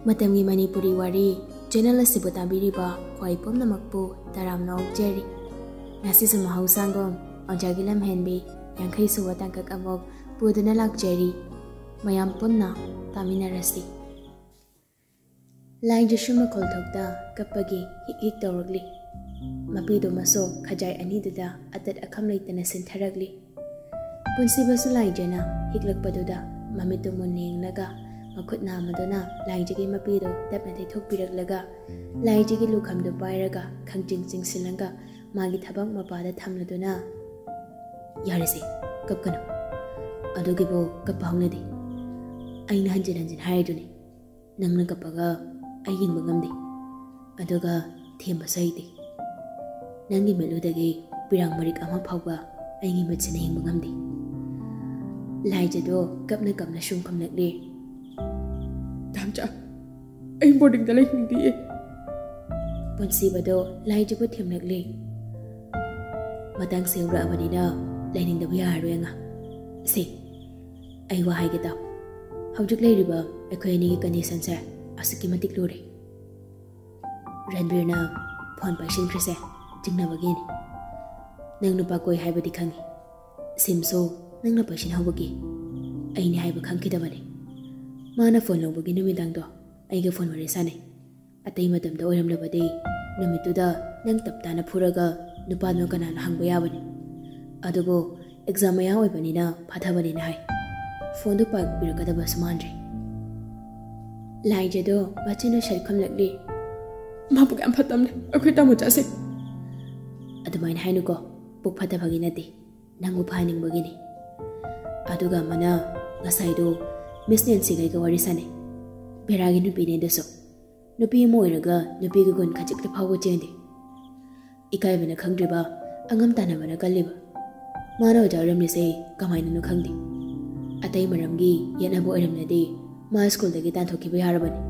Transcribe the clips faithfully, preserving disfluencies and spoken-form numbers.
ꯃꯇꯝꯒꯤ ꯃꯅꯤꯄꯨꯔꯤ ꯋꯥꯔꯤ ꯆꯦꯅꯦꯜ ꯑꯁꯤꯕꯨ ꯇꯥꯕꯤꯔꯤꯕ ꯈ꯭ꯋꯥꯏ ꯄꯨꯝꯅꯃꯛꯄꯨ ꯇꯔꯥꯝꯅ ꯑꯣꯛꯆꯔꯤ꯫ ꯉꯁꯤꯁꯨ ꯃꯍꯧꯁꯥꯒꯨꯝ ꯑꯣꯖꯥꯒꯤ ꯂꯝꯍꯦꯟꯕꯤ ꯌꯥꯡꯈꯩ ꯁꯨꯕ ꯇꯥꯡꯀꯛ ꯑꯃꯨꯛ ꯄꯨꯗꯨꯅ ꯂꯥꯛꯆꯔꯤ꯫ ꯃꯌꯥꯝ ꯄꯨꯟꯅ ꯇꯥꯃꯤꯟꯅꯔꯁꯤ꯫ ꯂꯥꯏꯖꯁꯨ ꯃꯈꯣꯜ ꯊꯣꯛꯇ ꯀꯞꯄꯒꯤ ꯍꯤꯛ ꯍꯤꯛ ꯇꯧꯔꯛꯂꯤ꯫ ꯃꯄꯤꯗꯨꯃꯁꯨ ꯈꯖꯥꯏ ꯑꯅꯤꯗꯨꯗ ꯑꯇꯠ ꯑꯈꯝ ꯂꯩꯇꯅ ꯁꯤꯟꯊꯔꯛꯂꯤ꯫ ꯄꯨꯟꯁꯤꯕꯁꯨ ꯂꯥꯏꯖꯅ ꯍꯤꯛꯂꯛꯄꯗꯨꯗ ꯃꯃꯤꯠꯇꯨ ꯃꯨꯟꯅ ꯌꯦꯡꯂꯒ ꯃꯈꯨꯠ ꯅꯥꯝꯃꯗꯨꯅ ꯂꯥꯏꯖꯒꯤ ꯃꯄꯤꯗꯨ ꯇꯞꯅ ꯇꯩꯊꯣꯛꯄꯤꯔꯛꯂꯒ ꯂꯥꯏꯖꯒꯤ ꯂꯨꯈꯝꯗꯨ ꯄꯥꯏꯔꯒ ꯈꯪꯆꯤꯡ ꯆꯤꯡꯁꯤꯜꯂꯒ ꯃꯥꯒꯤ ꯊꯕꯛ ꯃꯄꯥꯗ ꯊꯝꯂꯗꯨꯅ, "ꯌꯥꯔꯦꯁꯦ, ꯀꯞꯀꯅꯨ꯫ ꯑꯗꯨꯒꯤꯕꯨ ꯀꯞꯄ ꯍꯧꯅꯗꯦ꯫ ꯑꯩꯅ ꯍꯟꯖꯤꯟ ꯍꯟꯖꯤꯟ ꯍꯥꯏꯔꯤꯗꯨꯅꯤ, ꯅꯪꯅ ꯀꯞꯄꯒ ꯑꯩ ꯌꯦꯡꯕ ꯉꯝꯗꯦ꯫ ꯑꯗꯨꯒ ꯊꯦꯝꯕꯁꯨ ꯍꯩꯇꯦ꯫ ꯅꯪꯒꯤ ꯃꯤꯠꯂꯨꯗꯒꯤ ꯄꯤꯔꯥꯡ ꯃꯔꯤꯛ ꯑꯃ ꯐꯥꯎꯕ ꯑꯩꯒꯤ ꯃꯤꯠꯁꯤꯅ ꯌꯦꯡꯕ ꯉꯝꯗꯦ꯫" ꯂꯥꯏꯖꯗꯣ ꯀꯞꯅ ꯀꯞꯅ ꯁꯨꯝ ꯈꯨꯝꯂꯛꯂꯦ꯫ "ꯇꯥꯝꯆꯥ, ꯑꯩ ꯕꯣꯔꯗꯤꯡꯗ ꯂꯩꯅꯤꯡꯗꯤꯌꯦ꯫" ꯄꯨꯟꯁꯤꯕꯗꯣ ꯂꯥꯏꯖꯕꯨ ꯊꯦꯝꯂꯛꯂꯦ꯫ "ꯃꯇꯥꯡꯁꯦ ꯌꯧꯔꯛꯑꯕꯅꯤꯅ ꯂꯩꯅꯤꯡꯗꯕ ꯌꯥꯔꯔꯣꯏ ꯑꯉꯥꯡ꯫ ꯁꯦ, ꯑꯩ ꯋꯥ ꯍꯥꯏꯒꯦ ꯇꯥꯎ꯫ ꯍꯧꯖꯤꯛ ꯂꯩꯔꯤꯕ ꯑꯩꯈꯣꯏ ꯑꯅꯤꯒꯤ ꯀꯟꯗꯤꯁꯟꯁꯦ ꯑꯁꯨꯛꯀꯤ ꯃꯇꯤꯛ ꯂꯨꯔꯦ꯫ ꯔꯟꯕꯤꯔꯅ ꯐꯣꯟ ꯄꯥꯏꯁꯤꯟꯈ꯭ꯔꯤꯁꯦ ꯆꯤꯡꯅꯕꯒꯤꯅꯤ꯫ ꯅꯪ ꯅꯨꯄꯥ ꯀꯣꯏ ꯍꯥꯏꯕꯗꯤ ꯈꯪꯉꯤ꯫ ꯁꯤꯝꯁꯨ ꯅꯪꯅ ꯄꯥꯏꯁꯤꯟꯍꯧꯕꯒꯤ ꯑꯩꯅꯤ ꯍꯥꯏꯕ ꯈꯪꯈꯤꯗꯕꯅꯤ꯫ ꯃꯥꯅ ꯐꯣꯟ ꯂꯧꯕꯒꯤ ꯅꯨꯃꯤꯗꯥꯡꯗꯣ ꯑꯩꯒ ꯐꯣꯟ ꯋꯥꯔꯤ ꯁꯥꯟꯅꯩ꯫ ꯑꯇꯩ ꯃꯇꯝꯗ ꯑꯣꯏꯔꯝꯂꯕꯗꯤ ꯅꯨꯃꯤꯠꯇꯨꯗ ꯅꯪ ꯇꯞ ꯇꯥꯅ ꯐꯨꯔꯒ ꯅꯨꯄꯥꯗꯨꯅ ꯀꯅꯥꯅꯣ ꯍꯪꯕ ꯌꯥꯕꯅꯤ꯫ ꯑꯗꯨꯕꯨ ꯑꯦꯛꯖꯥꯝ ꯃꯌꯥ ꯑꯣꯏꯕꯅꯤꯅ ꯐꯥꯊꯕꯅꯤꯅ ꯍꯥꯏ꯫ ꯐꯣꯟꯗꯨ ꯄꯥꯏꯕꯤꯔꯛꯀꯗꯕꯁꯨ ꯃꯥꯟꯗ꯭ꯔꯦ꯫" ꯂꯥꯏꯖꯗꯣ ꯃꯆꯤꯟꯅ ꯁꯠ ꯈꯨꯝꯂꯛꯂꯤ꯫ "ꯃꯥꯕꯨ ꯌꯥꯝ ꯐꯠꯇꯕꯅꯦ ꯑꯩꯈꯣꯏ ꯇꯥꯃꯣꯆꯥꯁꯦ꯫" "ꯑꯗꯨꯃꯥꯏꯅ ꯍꯥꯏꯅꯨꯀꯣ, ꯄꯨꯛ ꯐꯠꯇꯕꯒꯤ ꯅꯠꯇꯦ, ꯅꯪꯕꯨ ꯐꯍꯟꯅꯤꯡꯕꯒꯤꯅꯤ꯫" ꯑꯗꯨꯒ ꯑꯃꯅ ꯉꯁꯥꯏꯗꯣ ꯃꯤꯁ ꯅꯦꯟꯁꯤꯒ ꯑꯩꯒ ꯋꯥꯔꯤ ꯁꯥꯟꯅꯩ꯫ ꯕꯦꯔꯥꯒꯤ ꯅꯨꯄꯤꯅꯦ ꯑꯗꯨꯁꯨ꯫ ꯅꯨꯄꯤ ꯑꯃ ꯑꯣꯏꯔꯒ ꯅꯨꯄꯤꯒꯤ ꯒꯨꯟ ꯈꯖꯤꯛꯇ ꯐꯥꯎꯕ ꯆꯦꯟꯗꯦ꯫ ꯏꯀꯥꯏꯕꯅ ꯈꯪꯗ꯭ꯔꯤꯕ, ꯑꯉꯝ ꯇꯥꯟꯅꯕꯅ ꯀꯜꯂꯤꯕ꯫ ꯃꯥꯅ ꯑꯣꯖꯥ ꯑꯣꯏꯔꯝꯂꯤꯁꯦ ꯀꯃꯥꯏꯅꯅꯣ ꯈꯪꯗꯦ꯫ ꯑꯇꯩ ꯃꯔꯝꯒꯤ ꯌꯦꯠꯅꯕ ꯑꯣꯏꯔꯝꯂꯗꯤ ꯃꯥ ꯁ꯭ꯀꯨꯜꯗꯒꯤ ꯇꯥꯟꯊꯣꯛꯈꯤꯕ ꯌꯥꯔꯕꯅꯤ꯫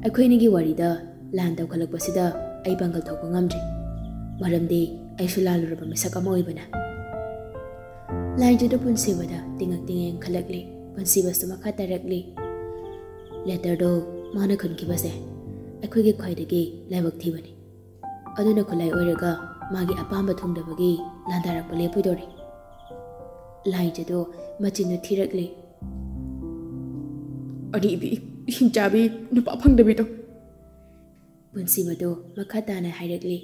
ꯑꯩꯈꯣꯏ ꯑꯅꯤꯒꯤ ꯋꯥꯔꯤꯗ ꯂꯥꯟ ꯇꯧꯈꯠꯂꯛꯄꯁꯤꯗ ꯑꯩ ꯄꯥꯡꯒꯜ ꯊꯣꯛꯄ ꯉꯝꯗ꯭ꯔꯤ꯫ ꯃꯔꯝꯗꯤ ꯑꯩꯁꯨ ꯂꯥꯜꯂꯨꯔꯕ ꯃꯤꯁꯛ ꯑꯃ ꯑꯣꯏꯕꯅ꯫ ꯂꯥꯏꯖꯗꯨ ꯄꯨꯟꯁꯤꯕꯗ ꯇꯤꯡꯉꯛ ꯇꯤꯡꯉ ꯌꯦꯡꯈꯠꯂꯛꯂꯤ꯫ ꯄꯨꯟꯁꯤꯕꯁꯨ ꯃꯈꯥ ꯇꯥꯔꯛꯂꯤ꯫ ꯂꯦꯇꯔꯗꯣ ꯃꯥꯅ ꯈꯨꯟꯈꯤꯕꯁꯦ ꯑꯩꯈꯣꯏꯒꯤ ꯈ꯭ꯋꯥꯏꯗꯒꯤ ꯂꯥꯏꯕꯛ ꯊꯤꯕꯅꯤ꯫ ꯑꯗꯨꯅ ꯈꯨꯠꯂꯥꯏ ꯑꯣꯏꯔꯒ ꯃꯥꯒꯤ ꯑꯄꯥꯝꯕ ꯊꯨꯡꯗꯕꯒꯤ ꯂꯥꯟꯗꯥꯔꯛꯄ ꯂꯦꯞꯄꯣꯏꯗꯧꯔꯤ꯫ ꯂꯥꯏꯖꯗꯣ ꯃꯆꯤꯟꯗꯨ ꯊꯤꯔꯛꯂꯦ꯫ "ꯑꯔꯤꯕꯤ, ꯍꯤꯡꯆꯥꯕꯤ, ꯅꯨꯄꯥ ꯐꯪꯗꯕꯤꯗꯣ!" ꯄꯨꯟꯁꯤꯕꯗꯨ ꯃꯈꯥ ꯇꯥꯅ ꯍꯥꯏꯔꯛꯂꯤ꯫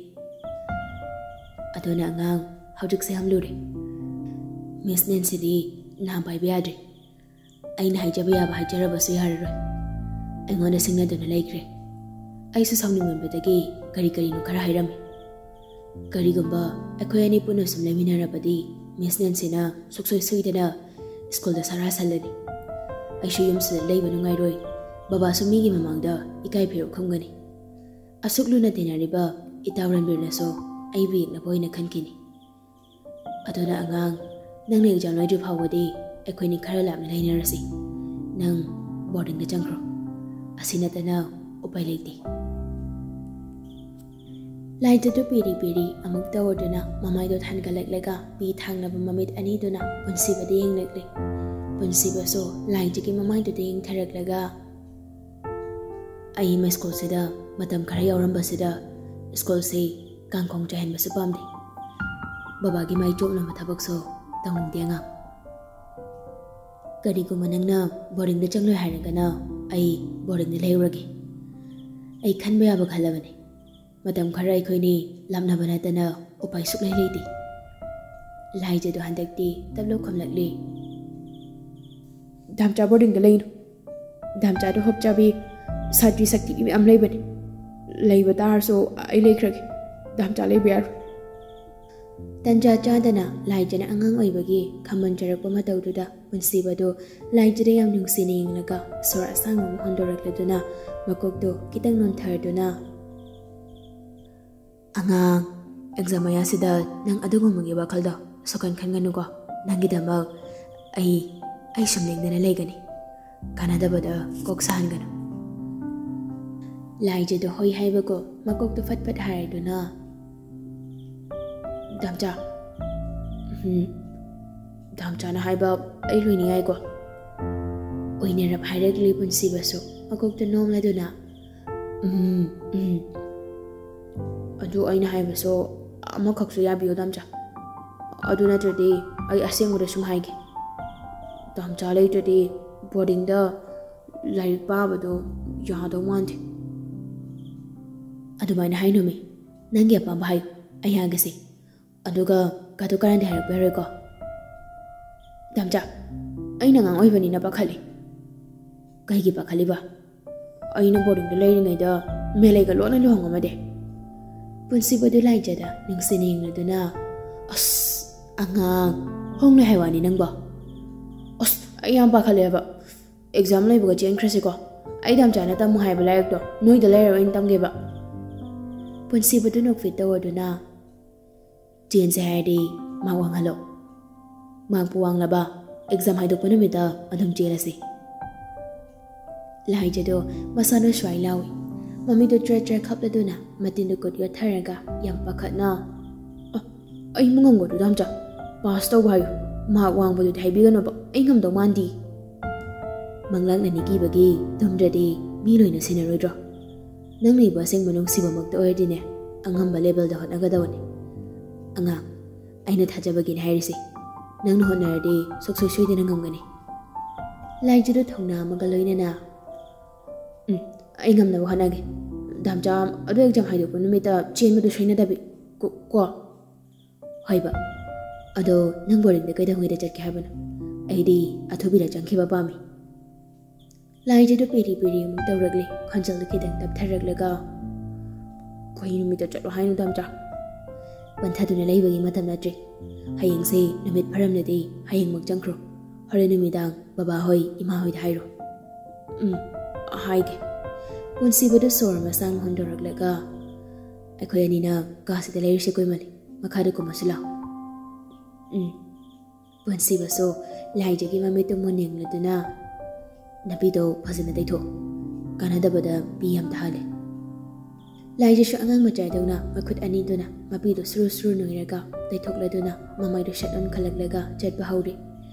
"ꯑꯗꯨꯅ ꯑꯉꯥꯡ, ꯍꯧꯖꯤꯛꯁꯦ ꯍꯝꯂꯨꯔꯦ꯫ ꯃꯤꯁ ꯅꯦꯟꯁꯤꯗꯤ ꯅꯥ ꯄꯥꯏꯕ ꯌꯥꯗ꯭ꯔꯦ꯫ ꯑꯩꯅ ꯍꯥꯏꯖꯕ ꯌꯥꯕ ꯍꯥꯏꯖꯔꯕꯁꯨ ꯌꯥꯔꯔꯣꯏ꯫ ꯑꯩꯉꯣꯟꯗ ꯁꯤꯡꯅꯗꯨꯅ ꯂꯩꯈ꯭ꯔꯦ꯫ ꯑꯩꯁꯨ ꯁꯥꯎꯅꯤꯡꯃꯟꯕꯗꯒꯤ ꯀꯔꯤ ꯀꯔꯤꯅꯣ ꯈꯔ ꯍꯥꯏꯔꯝꯃꯤ꯫ ꯀꯔꯤꯒꯨꯝꯕ ꯑꯩꯈꯣꯏ ꯑꯅꯤ ꯄꯨꯟꯅ ꯁꯨꯝ ꯂꯩꯃꯤꯟꯅꯔꯕꯗꯤ ꯃꯤꯁ ꯅꯦꯟꯁꯤꯅ ꯁꯨꯡꯁꯣꯏ ꯁꯣꯏꯗꯅ ꯁ꯭ꯀꯨꯜꯗ ꯁꯔꯥ ꯁꯜꯂꯅꯤ꯫ ꯑꯩꯁꯨ ꯌꯨꯝꯁꯤꯗ ꯂꯩꯕ ꯅꯨꯡꯉꯥꯏꯔꯣꯏ꯫ ꯕꯕꯥꯁꯨ ꯃꯤꯒꯤ ꯃꯃꯥꯡꯗ ꯏꯀꯥꯏ ꯐꯤꯔꯣꯛ ꯈꯨꯝꯒꯅꯤ꯫ ꯑꯁꯨꯛ ꯂꯨꯅ ꯇꯤꯟꯅꯔꯤꯕ ꯏꯇꯥꯎ ꯔꯟꯕꯤꯔꯅꯁꯨ ꯑꯩꯕꯨ ꯌꯦꯛꯅꯕ ꯑꯣꯏꯅ ꯈꯟꯈꯤꯅꯤ꯫ ꯑꯗꯨꯅ ꯑꯉꯥꯡ, ꯅꯪꯅ ꯑꯦꯛꯖꯥꯝ ꯂꯣꯏꯗ꯭ꯔꯤ ꯐꯥꯎꯕꯗꯤ ꯑꯩꯈꯣꯏꯅꯤ ꯈꯔ ꯂꯥꯞꯅ ꯂꯩꯅꯔꯁꯤ꯫ ꯅꯪ ꯕꯣꯔꯗꯤꯡꯗ ꯆꯪꯈ꯭ꯔꯣ꯫ ꯑꯁꯤ ꯅꯠꯇꯅ ꯎꯄꯥꯏ ꯂꯩꯇꯦ꯫" ꯂꯥꯏꯖꯗꯨ ꯄꯤꯔꯤ ꯄꯤꯔꯤ ꯑꯃꯨꯛ ꯇꯧꯔꯗꯨꯅ ꯃꯃꯥꯏꯗꯣ ꯊꯥꯟꯒꯠꯂꯛꯂꯒ ꯄꯤ ꯊꯥꯡꯅꯕ ꯃꯃꯤꯠ ꯑꯅꯤꯗꯨꯅ ꯄꯨꯟꯁꯤꯕꯗ ꯌꯦꯡꯂꯛꯂꯦ꯫ ꯄꯨꯟꯁꯤꯕꯁꯨ ꯂꯥꯏꯖꯒꯤ ꯃꯃꯥꯏꯗꯨꯗ ꯌꯦꯡꯊꯔꯛꯂꯒ, "ꯑꯩ ꯁ꯭ꯀꯨꯜꯁꯤꯗ ꯃꯇꯝ ꯈꯔ ꯌꯥꯎꯔꯝꯕꯁꯤꯗ ꯁ꯭ꯀꯨꯜꯁꯤ ꯀꯥꯡꯈꯣꯡ ꯆꯥꯏꯍꯟꯕꯁꯨ ꯄꯥꯝꯗꯦ꯫ ꯕꯕꯥꯒꯤ ꯃꯥꯏ ꯆꯣꯞꯅꯕ ꯊꯕꯛꯁꯨ ꯇꯧꯅꯤꯡꯗꯦ ꯑꯉꯥꯡ꯫ ꯀꯔꯤꯒꯨꯝꯕ ꯅꯪꯅ ꯕꯣꯔꯗꯤꯡꯗ ꯆꯪꯂꯣꯏ ꯍꯥꯏꯔꯒꯅ ꯑꯩ ꯕꯣꯔꯗꯤꯡꯗ ꯂꯩꯔꯨꯔꯒꯦ꯫ ꯑꯩ ꯈꯟꯕ ꯌꯥꯕ ꯈꯜꯂꯕꯅꯤ꯫ ꯃꯇꯝ ꯈꯔ ꯑꯩꯈꯣꯏꯅꯤ ꯂꯥꯞꯅꯕ ꯅꯠꯇꯅ ꯎꯄꯥꯏ ꯁꯨꯛꯂꯩ ꯂꯩꯇꯦ꯫" ꯂꯥꯏꯖꯗꯣ ꯍꯟꯗꯛꯇꯤ ꯇꯞꯂꯞ ꯈꯨꯝꯂꯛꯂꯤ꯫ "ꯗꯥꯝꯆꯥ ꯕꯣꯔꯗꯤꯡꯗ ꯂꯩꯅꯨ꯫ ꯗꯥꯝꯆꯥꯗꯣ ꯍꯣꯞ ꯆꯥꯕꯤ ꯁꯥꯇ꯭ꯔꯤ ꯁꯛꯇꯤ ꯃꯌꯥꯝ ꯂꯩꯕꯅꯤ꯫ ꯂꯩꯕ ꯇꯥꯔꯁꯨ ꯑꯩ ꯂꯩꯈ꯭ꯔꯒꯦ꯫ ꯗꯥꯝꯆꯥ ꯂꯩꯕ ꯌꯥꯔꯣꯏ꯫" ꯇꯟꯖꯥ ꯆꯥꯗꯅ ꯂꯥꯏꯖꯅ ꯑꯉꯥꯡ ꯑꯣꯏꯕꯒꯤ ꯈꯝꯕꯟꯖꯔꯛꯄ ꯃꯇꯧꯗꯨꯗ ꯄꯨꯟꯁꯤꯕꯗꯨ ꯂꯥꯏꯖꯗ ꯌꯥꯝ ꯅꯨꯡꯁꯤꯅ ꯌꯦꯡꯂꯒ ꯁꯣꯔ ꯑꯁꯥꯡꯕ ꯑꯃ ꯍꯣꯟꯗꯣꯔꯛꯂꯗꯨꯅ ꯃꯀꯣꯛꯇꯨ ꯈꯤꯇꯪ ꯅꯣꯟꯊꯔꯗꯨꯅ, "ꯑꯉꯥꯡ, ꯑꯦꯛꯖꯥꯝ ꯃꯌꯥꯁꯤꯗ ꯅꯪ ꯑꯗꯨꯒꯨꯝꯕꯒꯤ ꯋꯥꯈꯜꯗꯣ ꯁꯨꯈꯟ ꯈꯟꯒꯅꯨꯀꯣ꯫ ꯅꯪꯒꯤꯗꯃꯛ ꯑꯩ, ꯑꯩ ꯁꯨꯝ ꯂꯦꯡꯗꯅ ꯂꯩꯒꯅꯤ꯫ ꯀꯥꯟꯅꯗꯕꯗ ꯀꯣꯛ ꯁꯥꯍꯟꯒꯅꯨ꯫" ꯂꯥꯏꯖꯗꯣ ꯍꯣꯏ ꯍꯥꯏꯕꯀꯣ ꯃꯀꯣꯛꯇꯨ ꯐꯠ ꯐꯠ ꯍꯥꯏꯔꯗꯨꯅ, "ꯗꯥꯝꯆꯥ, ꯎꯝ, ꯗꯥꯝꯆꯥꯅ ꯍꯥꯏꯕ ꯑꯩ ꯂꯣꯏꯅꯤꯡꯉꯥꯏꯀꯣ꯫" ꯑꯣꯏꯅꯔꯞ ꯍꯥꯏꯔꯛꯂꯤ ꯄꯨꯟꯁꯤꯕꯁꯨ꯫ ꯃꯀꯣꯛꯇ ꯅꯣꯝꯂꯗꯨꯅ, "ꯎꯝ, ꯎꯝ꯫ ꯑꯗꯨ ꯑꯩꯅ ꯍꯥꯏꯕꯁꯨ ꯑꯃꯈꯛꯁꯨ ꯌꯥꯕꯤꯌꯨ, ꯗꯥꯝꯆꯥ꯫ ꯑꯗꯨ ꯅꯠꯇ꯭ꯔꯗꯤ ꯑꯩ ꯑꯁꯦꯡꯕꯗ ꯁꯨꯝ ꯍꯥꯏꯒꯦ꯫ ꯗꯥꯝꯆꯥ ꯂꯩꯇ꯭ꯔꯗꯤ ꯕꯣꯔꯗꯤꯡꯗ ꯂꯥꯏꯔꯤꯛ ꯄꯥꯕꯗꯣ ꯌꯥꯗꯧ ꯃꯥꯟꯗꯦ꯫" "ꯑꯗꯨꯃꯥꯏꯅ ꯍꯥꯏꯅꯨꯃꯤ꯫ ꯅꯪꯒꯤ ꯑꯄꯥꯝꯕ ꯍꯥꯏꯌꯨ, ꯑꯩ ꯌꯥꯒꯦꯁꯦ꯫ ꯑꯗꯨꯒ ꯀꯥꯇꯨ ꯀꯥꯔꯟꯗꯤ ꯍꯥꯏꯔꯛꯄ ꯌꯥꯔꯣꯏꯀꯣ?" "ꯗꯥꯝꯆꯥ, ꯑꯩꯅ ꯑꯉꯥꯡ ꯑꯣꯏꯕꯅꯤꯅ ꯄꯥꯈꯠꯂꯤ꯫" "ꯀꯩꯒꯤ ꯄꯥꯈꯠꯂꯤꯕ? ꯑꯩꯅ ꯕꯣꯔꯗꯤꯡꯗ ꯂꯩꯔꯤꯉꯩꯗ ꯃꯦꯂꯩꯒ ꯂꯣꯟꯅ ꯂꯨꯍꯣꯡꯉꯝꯃꯗꯤ?" ꯄꯨꯟꯁꯤꯕꯗꯨ ꯂꯥꯏꯖꯗ ꯅꯨꯡꯁꯤꯅ ꯌꯦꯡꯂꯗꯨꯅ, "ꯑꯁ, ꯑꯉꯥꯡ, ꯍꯣꯡꯂꯦ ꯍꯥꯏ ꯋꯥꯅꯤ ꯅꯪꯕꯣ꯫" "ꯑꯁ, ꯑꯩ ꯌꯥꯝ ꯄꯥꯈꯠꯂꯦꯕ꯫ ꯑꯦꯛꯖꯥꯝ ꯂꯩꯕꯒ ꯆꯦꯟꯈ꯭ꯔꯁꯤꯀꯣ꯫ ꯑꯩ ꯗꯥꯝꯆꯥꯅ ꯇꯝꯃꯨ ꯍꯥꯏꯕ ꯂꯥꯏꯔꯤꯛꯇꯣ ꯅꯣꯏꯗ ꯂꯩꯔꯒ ꯑꯣꯏꯅ ꯇꯝꯒꯦꯕ꯫" ꯄꯨꯟꯁꯤꯕꯗꯨ ꯅꯣꯛꯐꯦꯠ ꯇꯧꯔꯗꯨꯅ, "ꯆꯦꯟꯁꯦ ꯍꯥꯏꯔꯗꯤ ꯃꯥꯔꯛ ꯋꯥꯡꯍꯜꯂꯣ꯫ ꯃꯥꯔꯛꯄꯨ ꯋꯥꯡꯂꯕ, ꯑꯦꯛꯖꯥꯝ ꯍꯥꯏꯗꯣꯛꯄ ꯅꯨꯃꯤꯠꯇ ꯑꯗꯨꯝ ꯆꯦꯜꯂꯁꯤ꯫" ꯂꯥꯏꯖꯗꯣ ꯃꯁꯥꯅ ꯁ꯭ꯋꯥꯏ ꯂꯥꯎꯏ꯫ ꯃꯃꯤꯠꯇꯨ ꯇ꯭ꯔꯦꯠ ꯇ꯭ꯔꯦꯠ ꯈꯞꯂꯗꯨꯅ ꯃꯇꯤꯟꯗꯨ ꯀꯨꯠ ꯌꯣꯠꯊꯔꯒ ꯌꯥꯝ ꯄꯥꯈꯠꯅ, "ꯑ, ꯑꯩꯕꯨ ꯉꯝꯒꯗ꯭ꯔꯣ, ꯗꯥꯝꯆꯥ? ꯄꯥꯁ ꯇꯧꯕ ꯍꯥꯏꯌꯨ꯫ ꯃꯥꯔꯛ ꯋꯥꯡꯕꯗꯨꯗꯤ ꯍꯥꯏꯕꯤꯒꯅꯣꯕ, ꯑꯩ ꯉꯝꯗꯧ ꯃꯥꯟꯗꯤ꯫" "ꯃꯪꯂꯥꯛꯅꯅꯤ ꯀꯤꯕꯒꯤ ꯇꯨꯝꯗ꯭ꯔꯗꯤ ꯃꯤ ꯂꯣꯏꯅ ꯁꯤꯟꯅꯔꯣꯏꯗ꯭ꯔꯣ? ꯅꯪꯅ ꯑꯩꯕꯨ ꯑꯁꯦꯡꯕ ꯅꯨꯡꯁꯤꯕꯃꯛꯇ ꯑꯣꯏꯔꯗꯤꯅꯦ, ꯑꯉꯝꯕ ꯂꯦꯕꯦꯜꯗ ꯍꯣꯠꯅꯒꯗꯕꯅꯤ꯫ ꯑꯉꯥꯡ, ꯑꯩꯅ ꯊꯥꯖꯕꯒꯤꯅꯦ ꯍꯥꯏꯔꯤꯁꯦ꯫ ꯅꯪꯅ ꯍꯣꯠꯅꯔꯗꯤ ꯁꯨꯡꯁꯣꯏ ꯁꯣꯏꯗꯅ ꯉꯝꯒꯅꯤ꯫" ꯂꯥꯏꯖꯗꯣ ꯊꯧꯅꯥ ꯑꯃꯒ ꯂꯣꯏꯅꯅ, "ꯎꯝ, ꯑꯩ ꯉꯝꯅꯕ ꯍꯣꯠꯅꯒꯦ꯫ ꯗꯥꯝꯆꯥ, ꯑꯗꯨ ꯑꯦꯛꯖꯥꯝ ꯍꯥꯏꯗꯣꯛꯄ ꯅꯨꯃꯤꯠꯇ ꯆꯦꯟꯕꯗꯨ ꯁꯣꯏꯅꯗꯕꯤ, ꯀꯣ, ꯀꯣ?" "ꯍꯣꯏꯕ꯫ ꯑꯗꯣ ꯅꯪ ꯕꯣꯔꯗꯤꯡꯗ ꯀꯩꯗꯧꯉꯩꯗ ꯆꯠꯀꯦ ꯍꯥꯏꯕꯅꯣ? ꯑꯩꯗꯤ ꯑꯊꯨꯕꯤꯗ ꯆꯪꯈꯤꯕ ꯄꯥꯝꯃꯤ꯫" ꯂꯥꯏꯖꯗꯨ ꯄꯤꯔꯤ ꯄꯤꯔꯤ ꯑꯃꯨꯛ ꯇꯧꯔꯛꯂꯤ, ꯈꯣꯟꯖꯦꯜꯗꯨ ꯈꯤꯇꯪ ꯇꯞꯊꯔꯛꯂꯒ, "ꯀꯩ ꯅꯨꯃꯤꯠꯇ ꯆꯠꯂꯣ ꯍꯥꯏꯅꯣ, ꯗꯥꯝꯆꯥ? ꯄꯟꯊꯗꯨꯅ ꯂꯩꯕꯒꯤ ꯃꯇꯝ ꯅꯠꯇ꯭ꯔꯤ꯫ ꯍꯌꯦꯡꯁꯦ ꯅꯨꯃꯤꯠ ꯐꯔꯝꯂꯗꯤ ꯍꯌꯦꯡꯃꯛ ꯆꯪꯈ꯭ꯔꯣ꯫ ꯍꯣꯔꯦꯟ ꯅꯨꯃꯤꯗꯥꯡ ꯕꯕꯥ ꯍꯣꯏ, ꯏꯃꯥ ꯍꯣꯏꯗ ꯍꯥꯏꯔꯣ꯫" "ꯎꯝ, ꯍꯥꯏꯒꯦ꯫" ꯄꯨꯟꯁꯤꯕꯗꯨ ꯁꯣꯔ ꯑꯃ ꯁꯥꯡꯅ ꯍꯣꯟꯗꯣꯔꯛꯂꯒ, "ꯑꯩꯈꯣꯏ ꯑꯅꯤꯅ ꯀꯥꯁꯤꯗ ꯂꯩꯔꯤꯁꯦ ꯀꯨꯏꯃꯜꯂꯤ, ꯃꯈꯥꯗ ꯀꯨꯝꯃꯁꯤ ꯂꯥꯎ꯫" "ꯎꯝ꯫" ꯄꯨꯟꯁꯤꯕꯁꯨ ꯂꯥꯏꯖꯒꯤ ꯃꯃꯤꯠꯇꯨ ꯃꯨꯟꯅ ꯌꯦꯡꯂꯗꯨꯅ, "ꯅꯄꯤꯗꯣ ꯐꯖꯅ ꯇꯩꯊꯣꯛ, ꯀꯥꯟꯅꯗꯕꯗ ꯄꯤ ꯌꯥꯝ ꯇꯥꯍꯜꯂꯦ꯫" ꯂꯥꯏꯖꯁꯨ ꯑꯉꯥꯡ ꯃꯆꯥꯗꯧꯅ ꯃꯈꯨꯠ ꯑꯅꯤꯗꯨꯅ ꯃꯄꯤꯗꯨ ꯁꯨꯔꯨ ꯁꯨꯔꯨ ꯅꯣꯏꯔꯒ ꯇꯩꯊꯣꯛꯂꯗꯨꯅ ꯃꯃꯥꯏꯗꯨ ꯁꯠ ꯑꯣꯟꯈꯠꯂꯛꯂꯒ ꯆꯠꯄ ꯍꯧꯔꯦ꯫